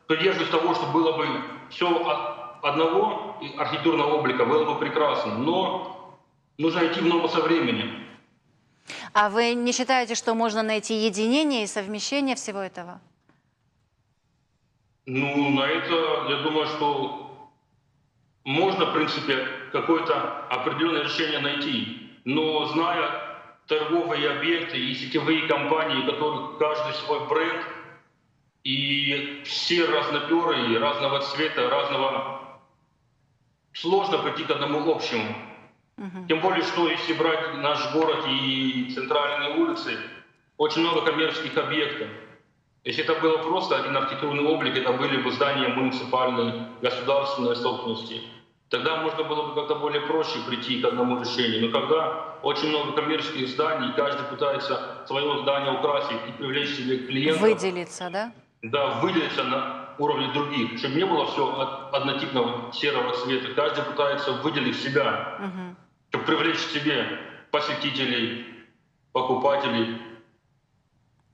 придерживаюсь того, что было бы все от одного архитектурного облика, было бы прекрасно. Но нужно идти в ногу со временем. А вы не считаете, что можно найти единение и совмещение всего этого? Ну, на это, я думаю, что можно, в принципе, какое-то определенное решение найти. Но зная торговые объекты и сетевые компании, у которых каждый свой бренд, и все разноперые, разного цвета, разного... Сложно прийти к одному общему. Угу. Тем более, что если брать наш город и центральные улицы, очень много коммерческих объектов. Если это было просто один архитектурный облик, это были бы здания муниципальной, государственной собственности, тогда можно было бы как-то более проще прийти к одному решению. Но когда очень много коммерческих зданий, каждый пытается свое здание украсить и привлечь себе клиентов. Выделиться, да? Да, выделиться на уровне других, чтобы не было все однотипного серого цвета. Каждый пытается выделить себя, угу. чтобы привлечь к себе посетителей, покупателей.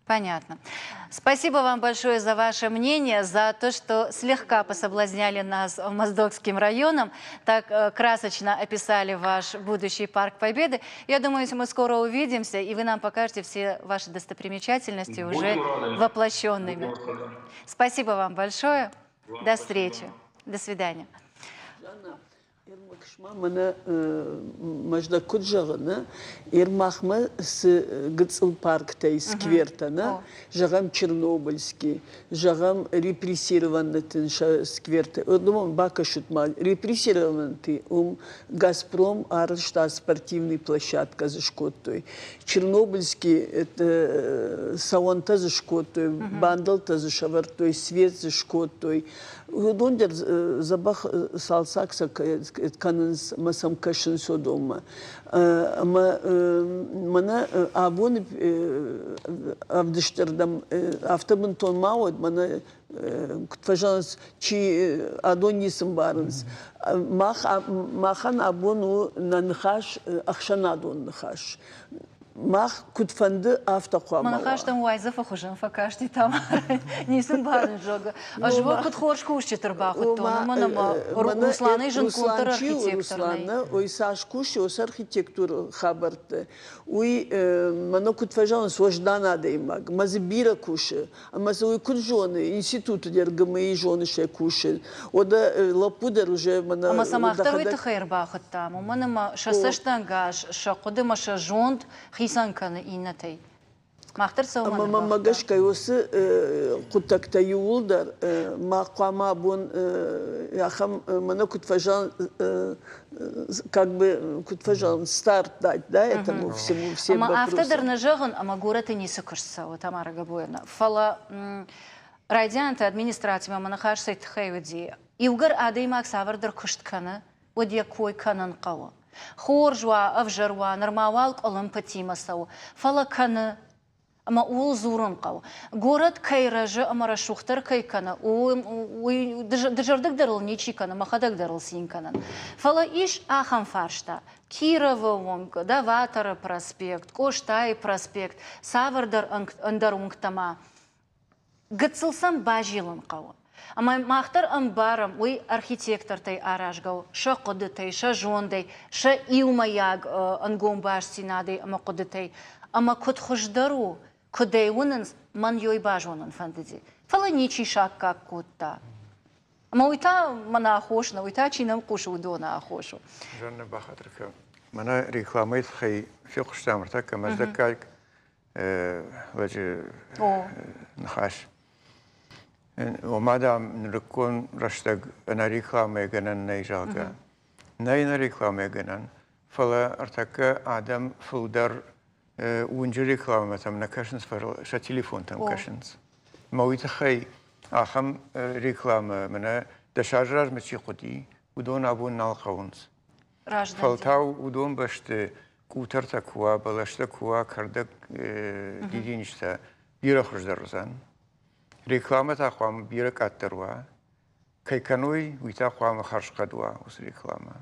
Понятно. Спасибо вам большое за ваше мнение, за то, что слегка пособлазняли нас Моздокским районом, так э, красочно описали ваш будущий парк Победы. Я думаю, мы скоро увидимся, и вы нам покажете все ваши достопримечательности Будем уже рады. воплощенными. Будем рады. Спасибо вам большое. Вам До спасибо. встречи. До свидания. Жанна, Мӕнӕ Мӕздӕг куыд зӕгъы, нӕ, Ермахмӕ цы гыццыл парктӕй сквертӕ, нӕ, зӕгъӕм, Чернобыльский, зӕгъӕм, репрессированныты сквертӕ. Уыдон бакӕсут ма, репрессированныты уым Газпром арӕзта спортивный площадка дзы скодтой. Чернобыльский цӕуӕнтӕ дзы скодтой, бандалтӕ дзы сӕвӕрдтой, свет дзы скодтой. Уыдон дӕр дзӕбӕх цалцӕг сӕ кӕнынц ӕмӕ сӕм кӕсынц уыдонмӕ. Ӕмӕ мӕнӕ абоны ӕвдыстырдӕм афтӕ бынтон ма уӕд, мӕнӕ куыд фӕзӕгъынц, чи адон ницы мбарынц. Мах, махӕн абон у нӕ ныхас ӕхсӕнадон ныхас. Мах куыд фӕнды, афтӕ хъуамӕ уа. Мӕ ныхӕстӕм уайдзӕфы хуызӕн фӕкасти Тамарӕ. Ницы мбарын, зӕгъгӕ. Ӕз уӕ куыд хорз кусджыты рбахуыдтон, уымӕн ӕмӕ Русланӕй зындгонддӕр архитектор нӕй. Руслан, уый цас кусы, уыцы архитектуры хабӕртты, уый мӕнӕ куыд фӕзӕгъынц, уӕздан адӕймаг. Мӕ дзы бирӕ кусы. Ӕмӕ дзы уый куыд зоны, институты дӕр ГМИ зоны сӕ кусын. Уӕдӕ лӕппу дӕр уже мӕнӕ Ӕмӕ сӕ мах дӕр уый тыххӕй ӕрбахуыдтам, уымӕн ӕмӕ сӕ цӕстӕнгас, сӕ хъуыды ӕмӕ сӕ зонд хицӕн кӕны иннӕтӕй. Мах дӕр сӕ уымӕн Ӕмӕ мӕнмӕ гӕсгӕ уыцы хъуыддӕгтӕ иууылдӕр мах хъуамӕ абон ахӕм мӕнӕ куыд фӕзӕгъынц, как бы куыд фӕзӕгъынц, старт дать, да, этому всему, всем Ӕмӕ афтӕ дӕр нӕ зӕгъын, ӕмӕ горӕты ницы куыст цӕуы, Тамара Габоевна. Фӕлӕ райдианты администрацимӕ мӕ ныхас цӕй тыххӕй уыди, иугӕр адӕймаг цавӕрдӕр куыст кӕны, уӕд йӕ кой кӕнын хъӕуы. Хорз уа, ӕвзӕр уа, нырма уал къуылымпытимӕ цӕуы, фӕлӕ кӕны. Ӕмӕ ууыл дзурын хъӕуы. Горӕт кӕй рӕзы ӕмӕ рӕсугъддӕр кӕй кӕны, уый дызӕрдыг дӕр ыл ничи кӕны, мӕхӕдӕг дӕр ыл цин кӕнын. Фӕлӕ ис ахӕм фарста. Кировы уынг, Доваторы проспект, Къостайы проспект, цавӕрдӕр ӕндӕр уынгтӕ ма Гыццыл сӕм базилын хъӕуы. Ӕмӕ мах дӕр ӕмбарӕм, уый архитектортӕй аразгӕ у, сӕ хъуыдытӕй, сӕ зондӕй, сӕ иумӕйаг ӕнгом бастдзинадӕй ӕмӕ хъуыдытӕй. Ӕмӕ куыд хуыздӕр у, куыд ӕй уынынц, мӕн ёй базонын фӕндыди. Фӕлӕ ничи саккаг кодта. Ӕмӕ уый та мӕн аххос нӕ, уый та чи нӕм хъусы, уыдоны аххос у. Жаннӕ, бахатыр кӕн. Мӕнӕ рекламӕйы тыххӕй фехъуыстам ӕртӕккӕ мӕздӕггаг лӕджы ныхас. Ома, дам, нырыккон рӕстӕг ӕнӕ рекламӕйы гӕнӕн нӕй, зӕгъгӕ. Нӕй ӕнӕ рекламӕйы гӕнӕн, фӕлӕ ӕртӕккӕ адӕм фылдӕр уынджы рекламӕтӕм нӕ кӕсынц, фӕлӕ сӕ телефонтӕм кӕсынц. Ӕмӕ уый тыххӕй ахӕм рекламӕ мӕнӕ дӕс азы размӕ чи хъуыди, уыдон абон нал хъӕуынц. Фӕлтау уыдон бӕсты къутӕртӕ куы уа, бӕлӕстӕ куы уа, кӕрдӕг дидинджытӕ бирӕ хуыздӕр уыдзӕн. Рекламӕ та хъуамӕ бирӕ къаддӕр уа. Кӕй кӕной, уый та хъуамӕ хӕрзхъӕд уа уыцы рекламӕ.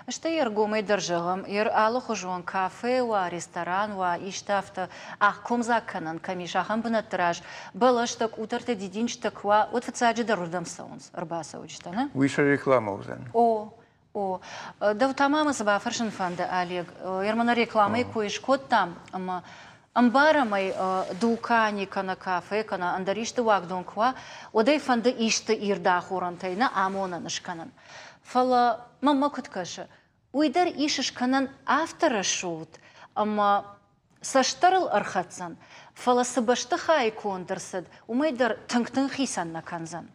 Стӕй ӕргомӕй дӕр зӕгъӕм, ер алыхуызон кафе уа, ресторан уа, исты афтӕ комдзаг кӕнӕн кӕм ис, ахӕм бынӕтты раз бӕлӕстӕ, къутӕртӕ, дидинджытӕ куы уа, уӕд фыццаджыдӕр уырдӕм цӕуынц ӕрбацӕуджытӕ, нӕ? Уый сӕ рекламӕ уыдзӕн. О, О, дӕу та ма мӕ цы бафӕрсын фӕнды, Олег? Ермана рекламӕйы кой скодтам, ӕмӕ ӕмбарӕм ӕй, дукани кӕнӕ кафе кӕнӕ ӕндӕр исты уагдон куы уа, уӕд ӕй фӕнды исты ирд ахорӕнтӕй нӕ амонӕн скӕнын. Фӕлӕ мӕнмӕ куыд кӕсы, уый дӕр ис скӕнӕн афтӕ рӕсугъд, ӕмӕ цӕстдӕр ыл ӕрхӕцдзӕн, фӕлӕ цы бӕстыхайы конд ӕрцыд, уымӕй дӕр тынг-тынг хицӕн нӕ кӕндзӕн.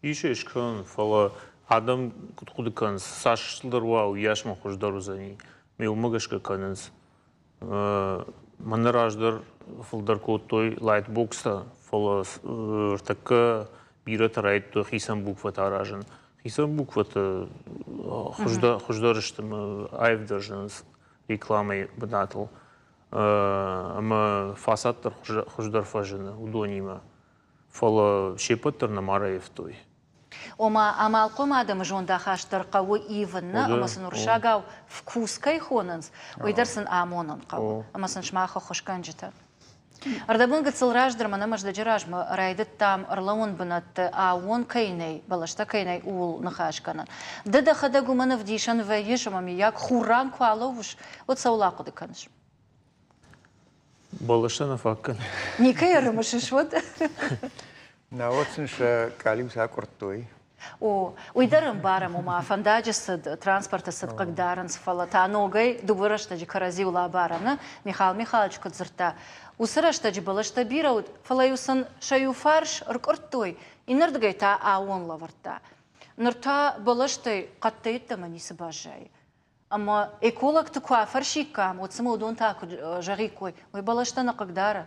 Ис ӕй скӕнын, фӕлӕ адӕм куыд хъуыды кӕнынц, цас стылдӕр уа, уыйас ма хуыздӕр уыдзӕни. Ме уымӕ гӕсгӕ кӕнынц. Мӕнӕ раздӕр фылдӕр кодтой лайтбокстӕ, фӕлӕ ӕртӕккӕ бирӕтӕ райдыдтой хицӕн буквӕтӕ аразын. Хицӕн буквӕтӕ хуыздӕр сты, аивдӕр зынынц рекламӕйы бынатыл. Ӕмӕ фасад дӕр хуыздӕр фӕзыны уыдонимӕ. Фӕлӕ се ппӕт дӕр нӕма раивтой. Ома, амалхъом адӕмы зондахаст дӕр хъӕуы ивын, нӕ? Ӕмӕ сын уырыссагау вкус кӕй хонынц, уый дӕр сын амонын хъӕуы. Ӕмӕ сын сымах ӕххуысгӕнджытӕ. Ӕрдӕбон гыццыл раздӕр мӕнӕ Мӕздӕджы размӕ райдыдтам ӕрлӕууӕн бынӕтты аууон кӕй нӕй, бӕлӕстӕ кӕй нӕй, ууыл ныхас кӕнын. Ды дӕхӕдӕг уымӕн ӕвдисӕн вӕййыс ӕмӕ мыййаг хурран куы алӕууыс, уӕд цӕуыл ахъуыды кӕныс? Бӕлӕстӕ нӕ фаг кӕны. Никӕй ӕрымысыс уӕд? Науӕд сын сӕ къалиутӕ акъуырдтой. О, уый дӕр ӕмбарӕм, ома фӕндаджы цыд, транспорты цыд хъыгдарынц, фӕлӕ та ногӕй дыууӕ рӕстӕджы кӕрӕдзиуыл абарӕм, нӕ? Михал Михайлович куыд дзырдта, уыцы рӕстӕджы бӕлӕстӕ бирӕ уыд, фӕлӕ-иу сын сӕ иу фарс ӕркъуырдтой, иннӕрдыгӕй та аууон лӕвӕрдта. Ныр та бӕлӕстӕй хъӕдтӕ йеддӕмӕ ницы баззайы. Ӕмӕ экологты куы афӕрсиккам, уӕд цымӕ уыдон та куыд зӕгъиккой, уый бӕлӕстӕ нӕ хъыгдары?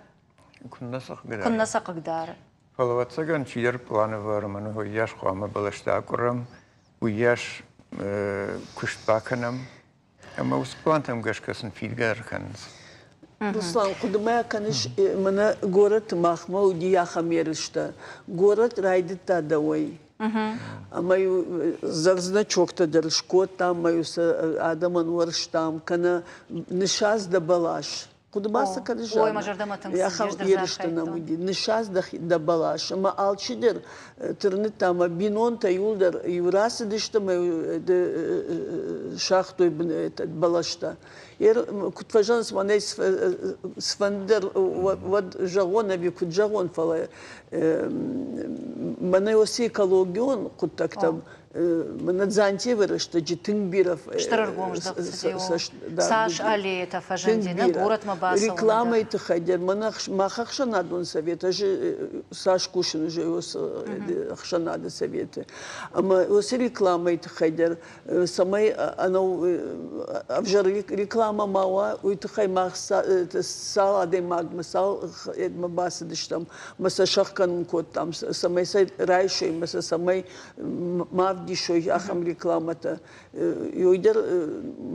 Куыннӕ сӕ хъыгдары? Куыннӕ сӕ хъыгдары. Фӕлӕ ӕвӕццӕгӕн чидӕр пълан ӕвӕры, мӕнӕ уыйас хъуамӕ бӕлӕстӕ акъуырӕм, уыйас куыст бакӕнӕм. Ӕмӕ уыцы пълантӕм гӕсгӕ сын фидгӕ ӕркӕнынц. Руслан, хъуыды-ма кӕныс, мӕнӕ горӕты махмӕ уыди ахӕм ерыстӕ. Горӕт райдыдта дӕуӕй. Ӕмӕ-иу значоктӕ дӕр скодтам, ӕмӕ-иу сӕ адӕмӕн уӕрстам, кӕнӕ ныссадз дӕ бӕлас. Хъуыды ма цы кӕныс? Ой, мӕ зӕрдӕмӕ тынг Ахӕм ерыстӕ нӕм уыди. Ныссадз дӕ бӕлас. Ӕмӕ алчидӕр тырныдта, ӕмӕ бинонтӕ иуылдӕр иу рацыдысты ӕмӕ сагътой бӕлӕстӕ. Куыд фӕзӕгъынц, мӕнӕй цыфӕнды дӕр уӕд зӕгъон ӕви куыд зӕгъон, фӕлӕ мӕнӕ уыцы экологион хъуыддӕгтӕм мӕнӕ Дзантьевы рӕстӕджы тынг бирӕ стыр ӕргом здӕхт цыди. Цас аллеятӕ фӕзынди нӕ горӕтмӕ бацӕуыны. Рекламӕйы тыххӕй дӕр мӕнӕ мах ӕхсӕнадон совет, ӕз цас кусын уже уыцы ӕхсӕнады советы, ӕмӕ уыцы рекламӕйы тыххӕй дӕр, цӕмӕй ӕвзӕр рекламӕ ма уа, уый тыххӕй мах цал адӕймагмӕ, цал бацыдыстӕм, ӕмӕ сӕ сӕхгӕнын кодтам, цӕмӕй сӕ райсой, ӕмӕ сӕ цӕмӕй ма вдисой ахӕм рекламӕтӕ. Уый дӕр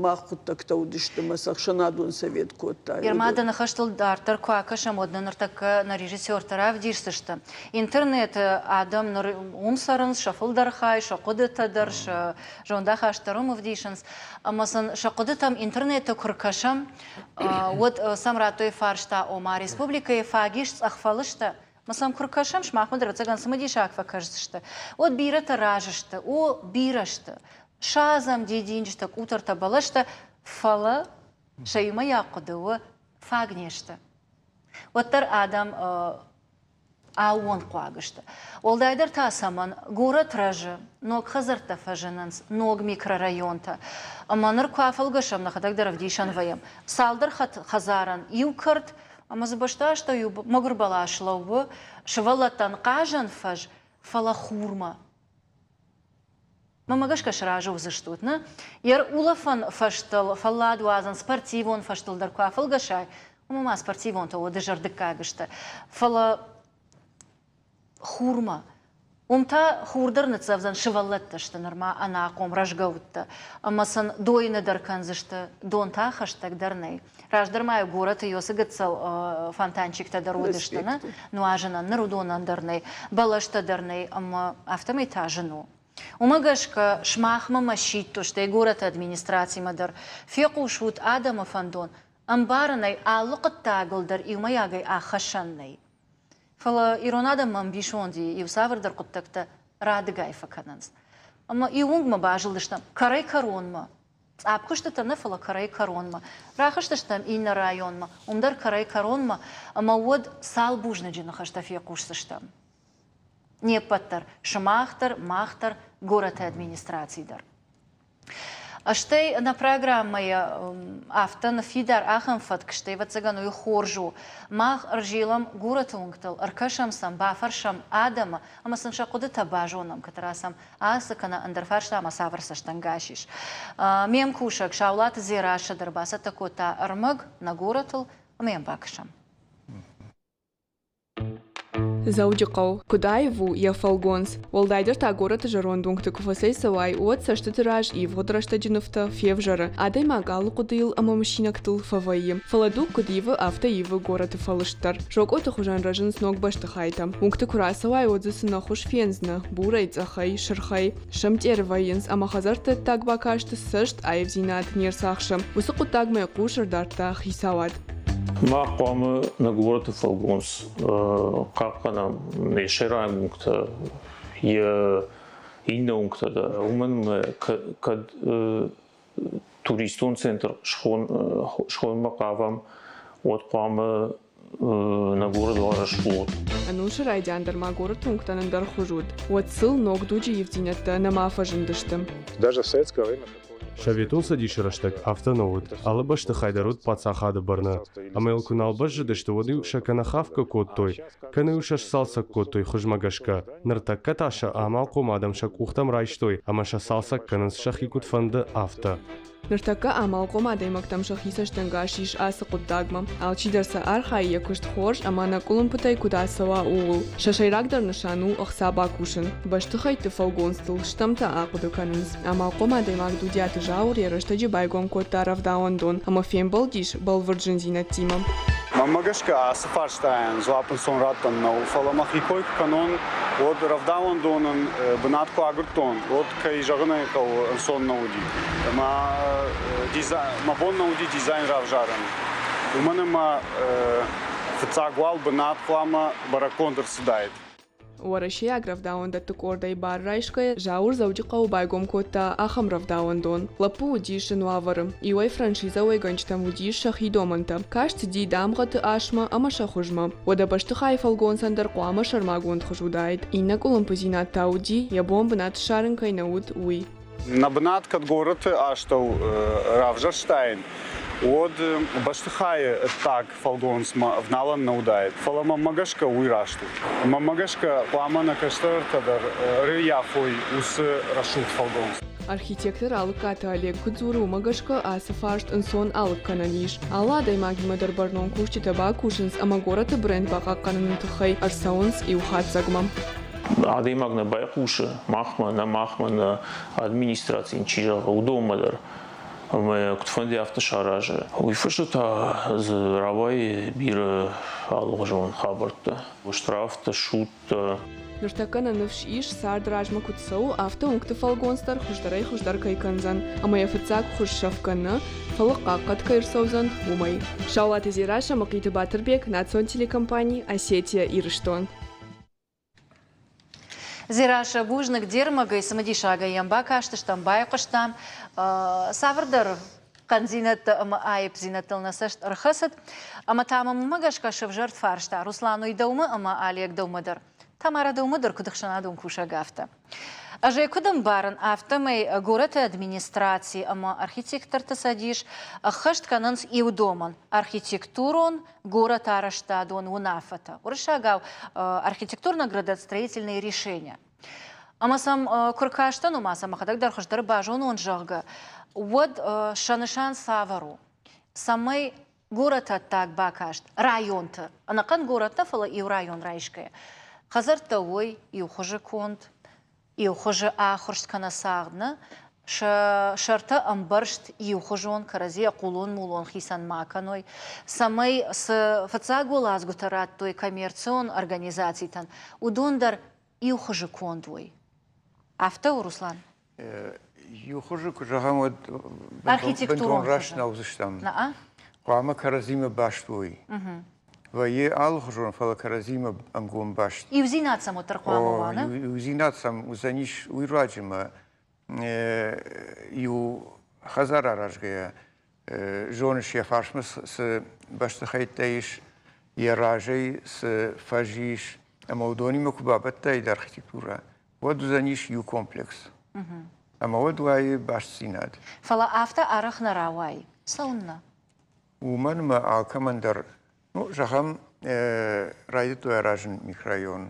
мах хъуыддӕгтӕ уыдысты ӕмӕ сӕ ӕхсӕнадон совет кодта. Ерма, дӕ ныхӕстыл дарддӕр куы акӕсӕм, уӕд нӕ ныртӕккӕ нӕ режиссертӕ равдисдзысты. Интернеты адӕм ныр уым цӕрынц, сӕ фылдӕр хай, сӕ хъуыдытӕ дӕр, сӕ зондахаст дӕр уым ӕвдисынц. Ӕмӕ сын сӕ хъуыдытӕм интернеты куы ркӕсӕм, уӕд сӕм радтой фарста, ома республикӕйы фаг ис цъӕхфӕлыстӕ, Ма сӕм куы ркӕсӕм, сымахмӕ дӕр ӕвӕццӕгӕн цымыдисаг фӕкӕсдзысты, уӕд бирӕтӕ разы сты, о, бирӕ сты. Садзӕм дидинджытӕ, къутӕртӕ, бӕлӕстӕ, фӕлӕ сӕ иумӕйаг хъуыды у, фаг не сты. Уӕддӕр адӕм аууон хъуаг сты. Уӕлдайдӕр та цӕмӕн? Горӕт рӕзы, ног хӕдзӕрттӕ фӕзынынц, ног микрорайонтӕ. Ӕмӕ ныр куы афӕлгӕсӕм, нӕхӕдӕг дӕр ӕвдисӕн вӕййӕм. Цалдӕр хӕдзарӕн иу кӕрт ӕмӕ дзы бӕстыастӕу иу мӕгуыр бӕлас лӕууы, сывӕллӕттӕн хъазӕн фӕз, фӕлӕ хурмӕ. Мӕнмӕ гӕсгӕ сразы уыдзыстут, нӕ? Йе улӕфӕн фӕзтыл, фӕлладуадзӕн, спортивон фӕзтыл дӕр куы афӕлгӕсай, уымӕ ма спортивонтӕ уӕд дызӕрдыггаг сты. Фӕлӕ хурмӕ. Уым та хур дӕр ныццӕвдзӕн, сывӕллӕттӕ сты нырма ӕнахъом рӕзгӕ удтӕ, ӕмӕ сын дойны дӕр кӕндзысты, дон та хӕстӕг дӕр нӕй. Раздӕр ма-иу горӕты Йосы гыццыл фонтанчиктӕ дӕр уыдысты, нӕ? Нуазынӕн, ныр уыдонӕн дӕр нӕй, бӕлӕстӕ дӕр нӕй, ӕмӕ афтӕмӕй та зын у. Уымӕ гӕсгӕ сымахмӕ мӕ сидт у, стӕй горӕты администрацимӕ дӕр, фехъусут адӕмы фӕндон, ӕмбарынӕй алы хъуыддагыл дӕр иумӕйагӕй аххӕссӕн нӕй. Фӕлӕ ирон адӕммӕ ӕмбисонди иу цавӕрдӕр хъуыддӕгтӕ радыгай фӕкӕнынц. Ӕмӕ иу уынгмӕ базылдыстӕм кӕрӕй-кӕронмӕ. Цъапп куыстытӕ нӕ, фӕлӕ кӕрӕй-кӕронмӕ. Рахызтыстӕм иннӕ районмӕ, уым дӕр кӕрӕй-кӕронмӕ, ӕмӕ уӕд цал бузныджы ныхӕстӕ фехъусдзыстӕм. Не ппӕт дӕр, сымах дӕр, мах дӕр, горӕты администраци дӕр. Стӕй нӕ программӕйы афтӕ ныффидар ахӕм фӕтк, стӕй, ӕвӕццӕгӕн, уый хорз у. Мах ӕрзилӕм горӕты уынгтыл, ӕркӕсӕм сӕм, бафӕрсӕм адӕмы ӕмӕ сын сӕ хъуыдытӕ базонӕм, кӕддӕра сӕм ацы кӕнӕ ӕндӕр фарстамӕ цавӕр цӕстӕнгас ис. Ме мкусӕг Саулаты Дзерассӕ дӕр бацӕттӕ кодта ӕрмӕг нӕ горӕтыл ӕмӕ йӕм бакӕсӕм. Дзӕуджыхъӕу. Куыд аив у йӕ фӕлгонц! Уӕлдайдӕр та горӕты зӕронд уынгты куы фӕцӕйцӕуай, уӕд цӕстыты раз ивгъуыд рӕстӕджы нывтӕ февзӕры, адӕймаг алы хъуыдыйыл ӕмӕ мысинӕгтыл фӕвӕййы. Фӕлӕ дуг куыд ивы, афтӕ ивы горӕты фӕлыст дӕр. Зокъоты хуызӕн рӕзынц ног бӕстыхайтӕ. Уынгты куы рацӕуай, уӕд дзы цы нӕ хуыз фендзынӕ – бурӕй, цъӕхӕй, сырхӕй. Сӕмтъеры вӕййынц ӕмӕ хӕдзӕртты ӕддаг бакасты цӕст аивдзинад не рцахсы. Уыцы хъуыддагмӕ йӕ хъус ӕрдардта хицауад. Мах хъуамӕ нӕ горӕты фӕлгонц хъахъхъӕнӕм йӕ сӕйраг уынгтӕ, йӕ иннӕ уынгтӕ дӕр. Уымӕн ӕмӕ кӕд туристон центр схонынмӕ хъавӕм, уӕд хъуамӕ нӕ город уа рӕсугъд. Ӕнусы райдиан дӕр ма горӕты уынгтӕн ӕндӕр хуыз уыд. Уӕд сыл ног дуджы ивддзинӕдтӕ нӕма фӕзындысты. Даже в советское время Советон Цӕдисы рӕстӕг афтӕ нӕ уыд. Алы бӕстыхай дӕр уыд паддзахады бӕрны. Ӕмӕ йыл куы нал бӕззыдысты, уӕд-иу сӕ кӕнӕ хафгӕ кодтой, кӕнӕ-иу сӕ сцалцӕг кодтой хуызмӕ гӕсгӕ. Ныртӕккӕ та сӕ амалхъом адӕм сӕ къухтӕм райстой ӕмӕ сӕ цалцӕг кӕнынц сӕхи куыд фӕнды, афтӕ. Ныртӕккӕ амалхъом адӕймӕгтӕм сӕхи цӕстӕнгас ис ацы хъуыддагмӕ. Алчидӕр сӕ архайы йӕ куыст хорз ӕмӕ ӕнӕкъуылымпытӕй куыд ацӕуа, ууыл. Сӕ сӕйрагдӕр нысан у ӕхца бакусын. Бӕстыхӕйтты фӕлгонцтыл стӕмтӕ ахъуыды кӕнынц. Амалхъом адӕймаг Дудиаты Зауыр йӕ рӕстӕджы байгом кодта рӕвдауӕндон ӕмӕ фембӕлдис бӕлвырд зындзинӕдтимӕ. Мӕнмӕ гӕсгӕ, ацы фарстайӕн дзуапп ӕнцон раттӕн нӕу, фӕлӕ мӕхи кой куы кӕнон, уӕд рӕвдауӕндонӕн бынат куы агуырдтон, уӕд, кӕй зӕгъын ӕй хъӕуы, ӕнцон нӕ уыди. Ӕмӕ мӕ бон нӕ уыди дизайн равзарын. Уымӕн ӕмӕ фыццаг уал бынат хъуамӕ бӕрӕггонд ӕрцыдаид. Уӕрӕсейаг рӕвдауӕндӕтты къордӕй бар райсгӕйӕ, Зауыр Дзӕуджыхъӕуы байгом кодта ахӕм рӕвдауӕндон. Лӕппу уыдис зын уавӕры. Иуӕй франшизӕ уӕйгӕнджытӕм уыдис сӕхи домӕнтӕ. Каст цыди дамгъӕты асмӕ ӕмӕ сӕ хуызмӕ. Уӕдӕ бӕстыхайы фӕлгонцӕн дӕр хъуамӕ сӕрмагонд хуыз уыдаид. Иннӕ къуылымпыдзинад та уыди, йӕ бон бынат ссарын кӕй нӕ уыд, уый. Нӕ бынат кӕд горӕты астӕу равзӕрстаин, уӕд бӕстыхайы ӕддаг фӕлгонцмӕ ӕвналӕн нӕ уыдаид. Фӕлӕ мӕнмӕ гӕсгӕ уый раст у. Мӕнмӕ гӕсгӕ хъуамӕ нӕ кӕстӕртӕ дӕр ӕрӕййафой уыцы рӕсугъд фӕлгонц. Архитектор Алыккаты Олег куыд дзуры, уымӕ гӕсгӕ ацы фарст ӕнцон алыг кӕнӕн ис. Алы адӕймагимӕ дӕр бӕрнон кусджытӕ бакусынц ӕмӕ горӕты бренд бахъахъхъӕныны тыххӕй ӕрцӕуынц иу хатдзӕгмӕ. Адӕймаг нӕ байхъусы махмӕ, нӕ махмӕ, нӕ администрацийы чи зӕгъы, уыдонмӕ дӕр. Ӕмӕ куыдфӕнды афтӕ саразы. Уый фӕстӕ та дзы рауайы бирӕ алыгъуызон хабӕрттӕ. Штрафтӕ, судтӕ. Ныртӕккӕ нӕ ныфс ис, цард размӕ куыд цӕуы, афтӕ уынгты фӕлгонц дӕр хуыздӕрӕй-хуыздӕр кӕй кӕндзӕн, ӕмӕ йӕ фыццаг хуыз сӕфгӕ нӕ, фӕлӕ хъахъхъӕд кӕй ӕрцӕудзӕн, уымӕй. Саулаты Дзерассӕ, Мӕхъиты Батырбег, национ телекомпани «Осетия-Ирыстон». Дзерассӕ, бузныг де рмӕгӕй, цымыдисагӕй йӕм бакастыстӕм, байхъуыстам. Цавӕрдӕр хъӕндзинӕдтӕ ӕмӕ аипдзинӕдтыл нӕ цӕст ӕрхӕцыд. Ӕмӕ та мӕм уымӕ гӕсгӕ сӕвзӕрд фарста Руслан, уый дӕумӕ ӕмӕ Олег дӕумӕ дӕр. Тамара дӕумӕ дӕр куыд ӕхсӕнадон кусӕг, афтӕ. Ӕз ӕй куыд ӕмбарын, афтӕмӕй горӕты администраци ӕмӕ архитекторты цӕдис ӕххӕст кӕнынц иу домӕн архитектурон горӕтарӕзтадон уынаффӕтӕ, уырыссагау архитектурно-градостроительные решения. Ӕмӕ сӕм куы ркастӕн, ома сӕ мӕхӕдӕг дӕр хуыздӕр базонон, зӕгъгӕ, уӕд сӕ нысан цавӕр у? Цӕмӕй горӕты ӕддаг бакаст районты, ӕнӕхъӕн горӕт нӕ, фӕлӕ иу район райсгӕйӕ, хӕдзӕрттӕ уой иу хуызы конд, иу хуызы ӕххуырст кӕнӕ цагъд нӕ, сӕ сӕртӕ ӕмбӕрзт иухуызон, кӕрӕдзийӕ хъулон-мулон хицӕн ма кӕной, цӕмӕй цы фыццаг уӕладзгуытӕ радтой коммерцион организацитӕн, уыдон дӕр иу хуызы конд уой. Афтӕ у, Руслан? Иу хуызы куы зӕгъӕм, уӕд бынтон раст нӕ уыдзыстӕм. Хъуамӕ кӕрӕдзимӕ баст уой. Вӕййы алыхуызон, фӕлӕ кӕрӕдзимӕ ӕнгом баст. Иудзинад сӕм уӕддӕр хъуамӕ уа, нӕ? Иудзинад сӕм уыдзӕнис уый руаджы мӕ иу хӕдзар аразгӕйӕ зоныс, йӕ фарсмӕ цы бӕстыхӕйттӕ ис, йӕ разӕй цы фӕз ис, ӕмӕ уыдонимӕ куы бабӕттаид архитектурӕ, уӕд уыдзӕнис иу комплекс. Ӕмӕ уӕд уайы бастдзинад. Фӕлӕ афтӕ арӕх нӕ рауайы. Цӕуыннӕ? Уымӕн ӕмӕ алкӕмӕн дӕр, ну, зӕгъӕм, райдыдтой аразын микрорайон.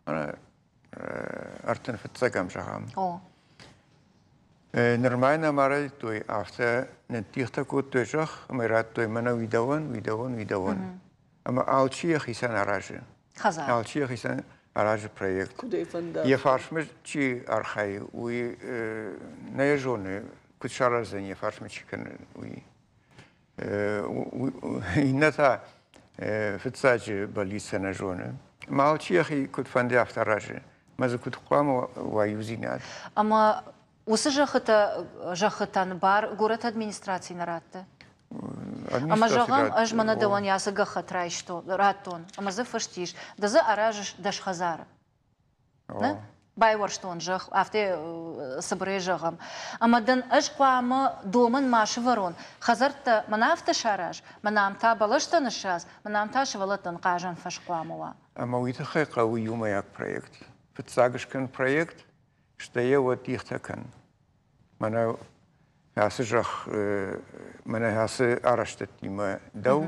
35-ӕм, зӕгъӕм. О. Нырма нӕма райдыдтой, афтӕ ныддихтӕ кодтой зӕхх ӕмӕ радтой мӕнӕ уый дӕуӕн, уый дӕуӕн, уый дӕуӕн. Ӕмӕ алчи йӕхицӕн аразы. Хӕдзар. Алчи йӕхицӕн аразы проект. Куыд ӕй фӕнда. Йӕ фарсмӕ чи архайы, уый нӕ йӕ зоны, куыд сараздзӕн йӕ фарсмӕ чи кӕны, уый. Иннӕ та фыццаджы бӕллицтӕ нӕ зоны. Ӕмӕ алчи йӕхи куыд фӕнды, афтӕ аразы. Ӕмӕ дзы куыд хъуамӕ уа иудзинад? Ӕмӕ уыцы зӕххытӕ зӕххытӕн бар горӕты администраци нӕ радты? Ӕмӕ зӕгъӕм, ӕз мӕнӕ дӕуӕн ацы гӕххӕтт райстон, радтон, ӕмӕ дзы фыст ис, ды дзы аразыс дӕс хӕдзары. Нӕ? Байуӕрстон зӕхх, афтӕ цыбырӕй зӕгъӕм. Ӕмӕ дын ӕз хъуамӕ домӕн ма сывӕрон, хӕдзӕрттӕ мӕн афтӕ сараз, мӕн ам та бӕлӕстӕ ныссадз, мӕн ам та сывӕллӕттӕн хъазӕн фӕз хъуамӕ уа. Ӕмӕ уый тыххӕй хъӕуы иумӕйаг проект. Фыццаг скӕн проект, стӕй йӕ уӕд дихтӕ кӕн. Мӕнӕ ацы зӕхх, мӕнӕ ацы арӕзтӕдтимӕ дӕу,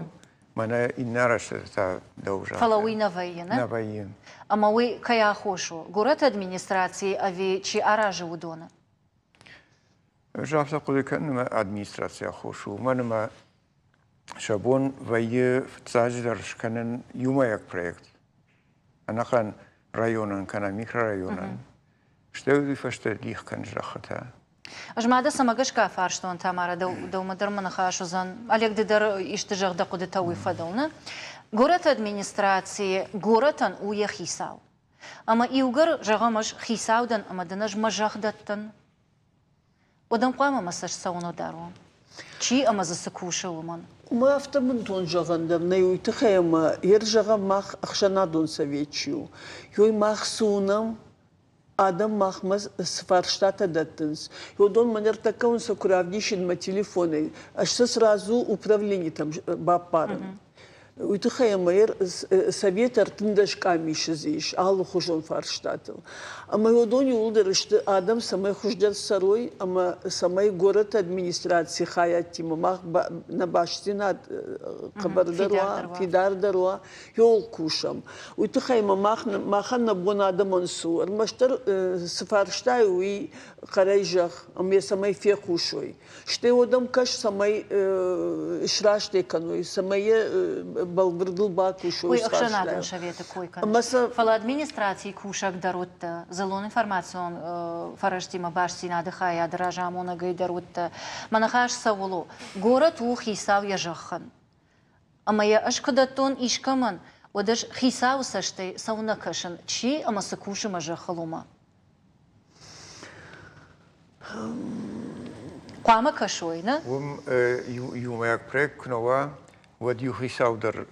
мӕнӕ иннӕ арӕзтӕдтӕ та дӕу зӕгъгӕ. Фӕлӕ уый нӕ вӕййы, нӕ? Нӕ вӕййы. Ӕмӕ уый кӕй аххос у? Горӕты администрацийы ӕви чи аразы уыдоны? Ӕз афтӕ хъуыды кӕнын, ӕмӕ администрацийы аххос у, уымӕн ӕмӕ сӕ бон вӕййы фыццаджыдӕр скӕнын иумӕйаг проект ӕнӕхъӕн районӕн кӕнӕ микрорайонӕн, стӕй уый фӕстӕ дих кӕн зӕххытӕ. Ӕз ма дӕ цӕмӕ гӕсгӕ фарстон, Тамара, дӕумӕ дӕр мӕ ныхас уыдзӕн. Олег, ды дӕр исты зӕгъ дӕ хъуыдытӕ уый фӕдыл, нӕ? Горӕты администрацийы горӕтӕн у йӕ хицау. Ӕмӕ иугӕр, зӕгъӕм, ӕз хицау дӕн ӕмӕ дын ӕз мӕ зӕхх дӕттын, уӕд ӕм хъуамӕ мӕ цӕст цӕуылнӕ дарон? Чи ӕмӕ дзы цы кусы, уымӕн? Уымӕ афтӕ бынтон зӕгъӕн дӕр нӕй уый тыххӕй, ӕмӕ йер зӕгъӕм мах ӕхсӕнадон совет чи у, уый мах цы уынӕм, адӕм махмӕ цы фарстатӕ дӕттынц, уыдон мӕ ныртӕккӕ уын сӕ куы равдисин мӕ телефонӕй, ӕз сӕ сразу управленитӕм баппарын. Уый тыххӕй ӕмӕ совет 13 къамисы дзы ис алыхуызон фарстатыл. Ӕмӕ уыдон иууылдӕр сты адӕм цӕмӕй хуыздӕр цӕрой ӕмӕ цӕмӕй горӕты администрацийы хайадтимӕ мах нӕ бастдзинад хъӕбӕрдӕр уа, фидардӕр уа, иуыл кусӕм. Уый тыххӕй ма мах, махӕн нӕ бон адӕмӕн цы у, ӕрмӕстдӕр цы фарстай, уый хъӕрӕй зӕгъ ӕмӕ цӕмӕй фехъусой. Стӕй уӕдӕм кӕс, цӕмӕй срастӕй кӕной, цӕмӕй йӕ бӕлвырдыл бакусой. Уый ӕхсӕнадон советы кой кӕныс. Фӕлӕ администрацийы кусӕг дӕр уыдтӕ, дзыллон информацион фӕрӕзтимӕ бастдзинады хайады разамонӕгӕй дӕр уыдтӕ. Мӕ ныхас цӕуыл у? Горӕт у хицау йӕ зӕххӕн. Ӕмӕ йӕ ӕз куы дӕттон искӕмӕн, уӕд ӕз хицауы цӕстӕй цӕуылнӕ кӕсын, чи ӕмӕ цы кусы мӕ зӕххыл, уымӕ? Хъуамӕ кӕсой, нӕ? Уым иумӕйаг проект куы нӕ уа, уӕд иу хицау дӕр,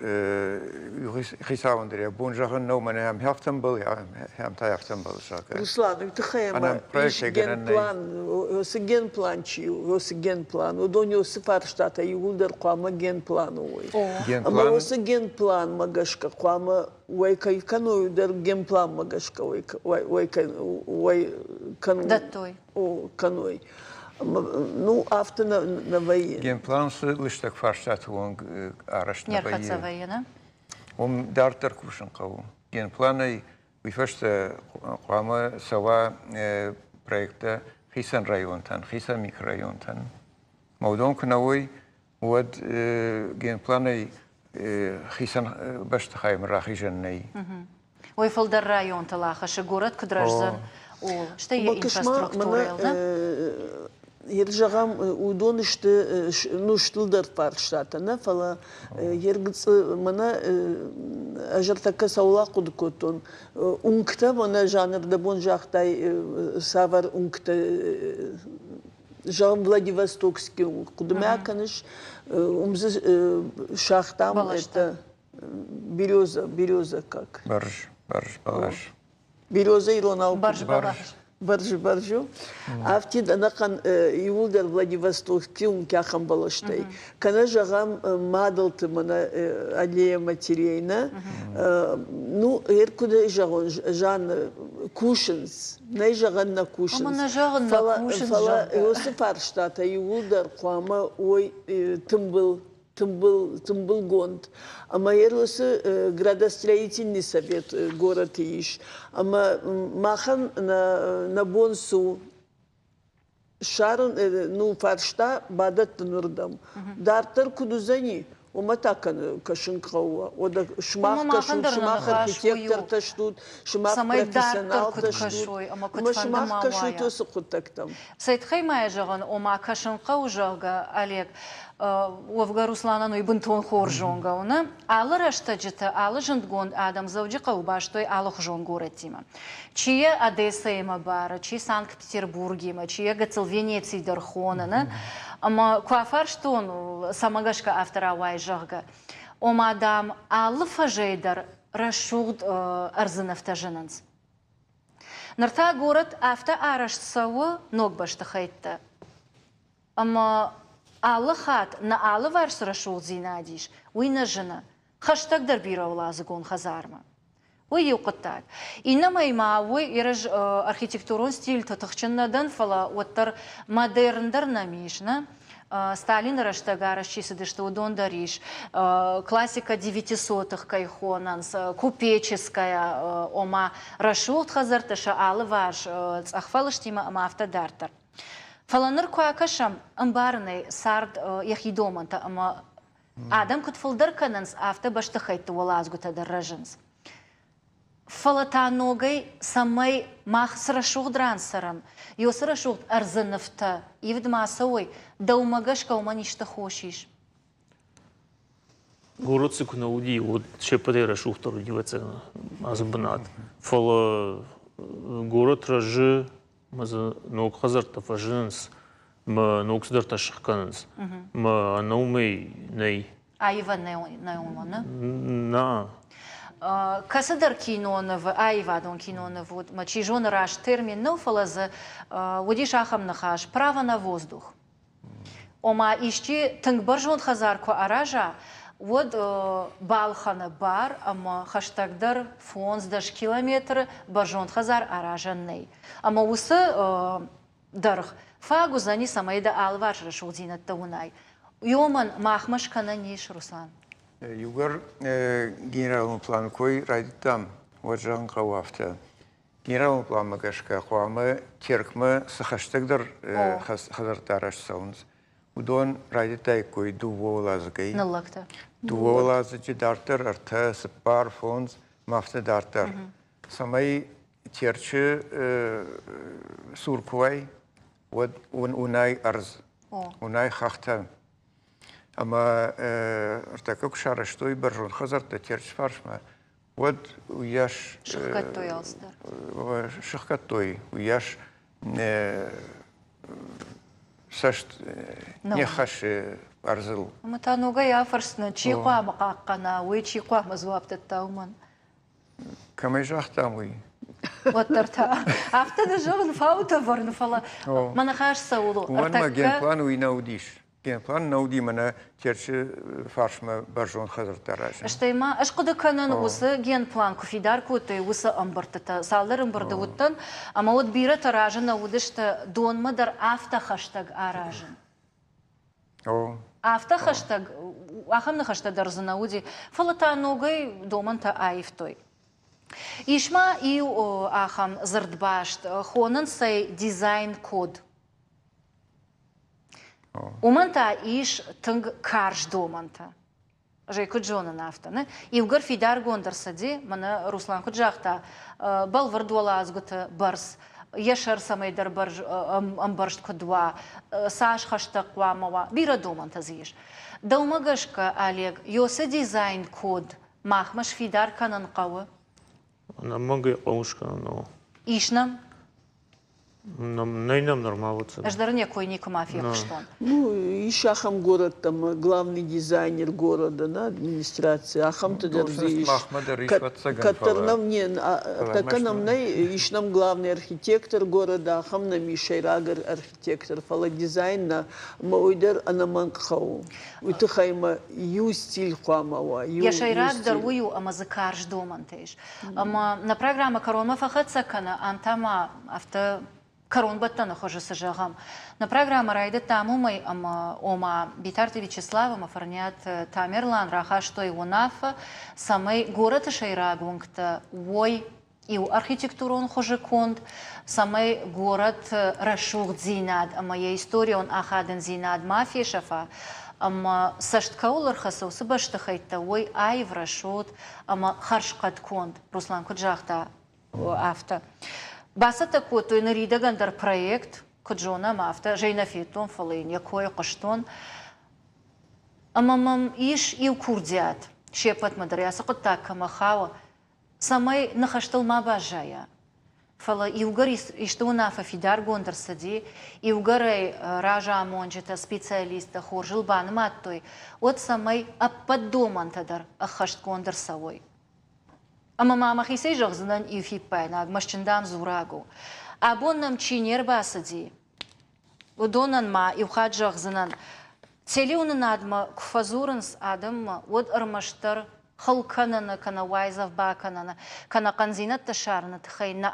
иу хицауӕн дӕр йӕ бон зӕгъын нӕу, мӕнӕ ам афтӕ ӕмбӕлы, ам та афтӕ ӕмбӕлы, зӕгъгӕ. Руслан, уый тыххӕй ӕмӕ ис генплан, цы генплан чи у, уыцы генплан, уыдон уыцы фарстатӕ иууылдӕр хъуамӕ генпланы уой. Ӕмӕ уыцы генпланмӕ гӕсгӕ хъуамӕ уӕй кӕй кӕной, дӕр генпланмӕ гӕсгӕ уӕй кӕной. Дӕттой. Кӕной. Ну, афтӕ нӕ вӕййы. Генплан цы лыстӕг фарстаты онг арӕзт нӕ вӕййы. вӕййы, нӕ? Уым дарддӕр кусын хъӕуы. Генпланӕй уый фӕстӕ хъуамӕ цӕуа проекттӕ хицӕн районтӕн, хицӕн микрорайонтӕн. Ӕмӕ уыдон куы нӕ уой, уӕд генпланӕй хицӕн бӕстыхаймӕ рахизӕн нӕй. Уый фылдӕр районтыл ахӕссы, горӕт куыд рӕздзӕн, ууыл, стӕй йӕ инфраструктурӕйыл, нӕ? Ер зӕгъӕм, уыдон сты ну, стылдӕр фарстатӕ, нӕ, фӕлӕ ергыцъы мӕнӕ ӕз ӕртӕккӕ цӕуыл ахъуыды кодтон, уынгтӕ мӕнӕ жанр дӕ бон загътай, цавӕр уынгтӕ зӕгъӕм, Владивостокский хъуыдымӕ кӕныс, уым дзы сагътам это береза, береза как? Бӕрз, бӕрз бӕлас. Береза иронау. Бӕрз бӕлас. Бӕрз бӕрз у. Афтид ӕнӕхъӕн иууылдӕр Владивостокский уынгтӕ ахӕм бӕлӕстӕй. Кӕнӕ, зӕгъӕм, мадӕлты мӕнӕ аллея матерей, нӕ? Ну, ӕркуыдӕй зӕгъон, Жанна, кусынц, нӕй зӕгъӕн нӕ кусынц. Ӕмӕ нӕ зӕгъын нӕ кусынц, фӕлӕ уыцы фарстатӕ иууылдӕр хъуамӕ уой тымбыл тымбыл тымбылгонд. Ӕмӕ уыцы градостроительный совет горӕты ис. Ӕмӕ махӕн нӕ бон цы у, ссарын ну фарста бадӕттын уырдӕм. Дарддӕр куыд уыдзӕни, уымӕ та кӕсын хъӕуы. Уӕдӕ сымах кӕсут, сымах архитектортӕ стут, сымах профессионалтӕ стут, ӕмӕ сымах кӕсут уыцы хъуыддӕгтӕм. Цӕй тыххӕй ма йӕ зӕгъын, ома кӕсын хъӕуы, зӕгъгӕ, Олег, уӕвгӕ Русланӕн уый бынтон хорз зонгӕ у, нӕ? Алы рӕстӕджыты алы зындгонд адӕм Дзӕуджыхъӕуы бастой алыхуызон горӕттимӕ. Чи йӕ Одессӕимӕ бары, чи Санкт-Петербургимӕ, чи йӕ гыццыл Венеци дӕр хоны, нӕ? Ӕмӕ куы афарстон, цӕмӕ гӕсгӕ афтӕ рауайы, зӕгъгӕ, ома, дам, алы фӕзӕй дӕр рӕсугъд ӕрдзы нывтӕ зынынц. Ныр та горӕт афтӕ арӕзт цӕуы ног бӕстыхӕйттӕ, ӕмӕ алы хатт нӕ алыварс цы рӕсугъддзинад ис, уый нӕ зыны хӕстӕгдӕр бирӕуӕладзыгон хӕдзармӕ. Уый иу хъуыддаг. Иннӕмӕй ма уый ерыс архитектурон стильты тыхджын нӕ дӕн, фӕлӕ уӕддӕр модерн дӕр нӕм ис, нӕ? Сталины рӕстӕг арӕзт чи цыдысты, уыдон дӕр ис. Классика девятисотых кӕй хонынц, купеческая, ома рӕсугъд хӕдзӕрттӕ сӕ алыварс цъӕх фӕлыстимӕ ӕмӕ афтӕ дарддӕр. Фӕлӕ ныр куы акӕсӕм, ӕмбарын ӕй, цард йӕхи домӕнтӕ ӕмӕ адӕм куыд фылдӕр кӕнынц, афтӕ бӕстыхӕйтты уӕладзгуытӕ дӕр рӕзынц. Фӕлӕ та ногӕй, цӕмӕй мах цы рӕсугъд ран цӕрӕм, ё цы рӕсугъд ӕрдзы нывтӕ ивд ма цӕуой, дӕумӕ гӕсгӕ уымӕн исты хос ис? Город цы куы нӕ уыди, уӕд се ппӕтӕй рӕсугъддӕр уыди, ӕвӕццӕгӕн, ацы бынат. Фӕлӕ город рӕзы ӕмӕ дзы ног хӕдзӕрттӕ фӕзынынц. Мӕ ног цыдӕртӕ сыхгӕнынц. Мӕ ӕнӕ уымӕй нӕй. Аивӕн нӕ уымӕн, нӕ? Нӕ. Кӕцыдӕр кинонывы, аивадон киноныв уыд, мӕ чи зоны раст термин нӕу, фӕлӕ дзы уыдис ахӕм ныхас «право на воздух». Ома исчи тынг бӕрзонд хӕдзар куы араза, уӕд балхӕны бар ӕмӕ хӕстӕгдӕр 5-10 километры бӕрзонд хӕдзар аразӕн нӕй. Ӕмӕ уыцы дӕргъ фаг уыдзӕни, цӕмӕй дӕ алыварс рӕсугъддзинӕдтӕ уынай. Уымӕн махмӕ скӕнӕн ис, Руслан. Иугӕр генералон планы кой райдыдтам, уӕд зӕгъын хъӕуы афтӕ. Генералон пъланмӕ гӕсгӕ хъуамӕ Теркмӕ цы хӕстӕгдӕр хӕдзӕрттӕ арӕзт цӕуынц, уыдон райдыдтаиккой дыууӕуӕладзыгӕй. Ныллӕгтӕ. Дыууӕуӕладзыджы дарддӕр ӕртӕ, цыппар, фондз ӕмӕ афтӕ дарддӕр. Цӕмӕй Терчы цур куы уай, уӕд уынай ӕрдз, уынай хӕхтӕ. Ӕмӕ ӕртӕккӕ куы сарӕзтой бӕрзонд хӕдзӕрттӕ Терчы фарсмӕ, уӕд уыйас сыхгӕдтой алцыдӕр. Сыхгӕдтой, уыйас цӕст не хӕссы ӕрдзыл. Ӕмӕ та ногӕй афӕрсдзынӕ, чи хъуамӕ хъахъхъӕна, уый чи хъуамӕ дзуапп дӕтта уымӕн? Кӕмӕй загътам уый? Уӕддӕр та афтӕ нӕ зӕгъын, фаутӕ вӕрын, фӕлӕ мӕ ныхас цӕуыл у? Уымӕн мӕ генплан уый нӕ уыдис. Генплан нӕ уыди мӕнӕ Терчы фарсмӕ бӕрзонд хӕдзӕрттӕ аразын. Стӕй ма ӕз хъуыды кӕнын, уыцы генплан куы фидар кодтой, уыцы ӕмбырдтытӕ, цалдӕр ӕмбырды уыдтӕн, ӕмӕ уӕд бирӕтӕ разы нӕ уыдысты донмӕ дӕр афтӕ хӕстӕг аразын. Афтӕ хӕстӕг, ахӕм ныхӕстӕ дӕр дзы нӕ уыди, фӕлӕ та ногӕй домӕнтӕ аивтой. Ис ма иу ахӕм дзырдбаст, хонынц ӕй дизайн-код. Уымӕн та ис тынг карз домӕнтӕ. Ӕз ӕй куыд зонын, афтӕ. Нӕ? Иугӕр фидаргонд ӕрцыди, мӕнӕ Руслан куыд загъта, бӕлвырд уӕладзгуыты бӕрц, йӕ сӕр цӕмӕйдӕр ӕмбӕрзт куыд уа, цас хӕстӕг хъуамӕ уа, бирӕ домӕнтӕ дзы ис. Дӕумӕ гӕсгӕ, Олег, Йосы дизайн-код махмӕ сфидар кӕнын хъӕуы? Ӕнӕмӕнгӕй хъӕуы скӕнын, о. Ис нӕм? Нӕй нӕм нырма ӕвӕццӕгӕн. Ӕз дӕр ын йӕ кой никуыма фехъуыстон. Ну, ис ахӕм горӕттӕ ӕмӕ главный дизайнер города, нӕ администраци, ахӕмты дӕр дзы ис. Махмӕ дӕр ис, ӕвӕццӕгӕн, Кӕддӕр нӕм не, тӕккӕ нӕм нӕй, ис нӕм главный архитектор города, ахӕм нӕм ис сӕйраг архитектор, фӕлӕ дизайн нӕ, ӕмӕ уый дӕр ӕнӕмӕнг хъӕуы. Уый тыххӕй ӕмӕ иу стиль хъуамӕ уа. Йӕ сӕйрагдӕр уый у, ӕмӕ дзы карз домӕнтӕ ис. Ӕмӕ нӕ программӕ кӕронмӕ фӕхӕццӕ кӕны, ам та ма афтӕ кӕронбӕттӕны хуызы цы зӕгъӕм. Нӕ программӕ райдыдтам уымӕй, ӕмӕ ома Битарты Вячеслав ӕмӕ Фӕрниаты Тамерлан рахастой уынаффӕ, цӕмӕй горӕты сӕйраг уынгтӕ уой иу архитектурон хуызы конд, цӕмӕй горӕты рӕсугъддзинад ӕмӕ йӕ историон ахадындзинад ма фесӕфа, ӕмӕ цӕст кӕуыл ӕрхӕцы, уыцы бӕстыхӕйттӕ уой аив, рӕсугъд ӕмӕ хӕрзхъӕд конд, Руслан куыд загъта, афтӕ. Бацӕттӕ кодтой ныридӕгӕн дӕр проект, куыд зонӕм, афтӕ. Ӕз нӕ федтон, фӕлӕ йын йӕ кой хъуыстон. Ӕмӕ мӕм ис иу курдиат, се ппӕтмӕ дӕр ацы хъуыддаг кӕмӕ хауы, цӕмӕй ныхӕстыл ма баззайа. Фӕлӕ иугӕр исты уынаффӕ фидаргонд ӕрцыди, иугӕр ӕй разамонджытӕ, специалисттӕ хорзыл банымадтой, уӕд цӕмӕй ӕппӕт домӕнтӕ дӕр ӕххӕстгонд ӕрцӕуой. Ӕмӕ ма мӕхицӕй зӕгъдзынӕн иу фиппаинаг, мӕстджын дам дзурӕг у. Абон нӕм чи не рбацыди, Уыдонӕн ма иу хатт зӕгъдзынӕн, телеуынынадмӕ куы фӕдзурынц адӕммӕ, уӕд ӕрмӕстдӕр хыл кӕныны кӕнӕ уайдзӕф бакӕныны, кӕнӕ хъӕндзинӕдтӕ ссарыны тыххӕй нӕ.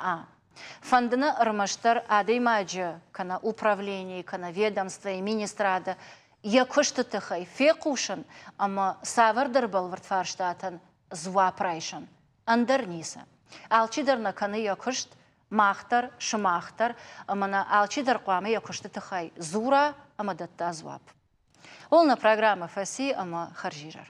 Фӕнды нӕ ӕрмӕстдӕр адӕймаджы кӕнӕ управленийы, кӕнӕ ведомствойы, министрады йӕ куысты тыххӕй фехъусын ӕмӕ цавӕрдӕр бӕлвырд фарстатӕн дзуапп райсын. Ӕндӕр ницы. Алчидӕр нӕ кӕны йӕ куыст, мах дӕр, сымах дӕр, ӕмӕ нӕ алчидӕр хъуамӕ йӕ куысты тыххӕй дзура ӕмӕ дӕтта дзуапп. Ол нӕ программӕ фӕци ӕмӕ хӕрзизӕр.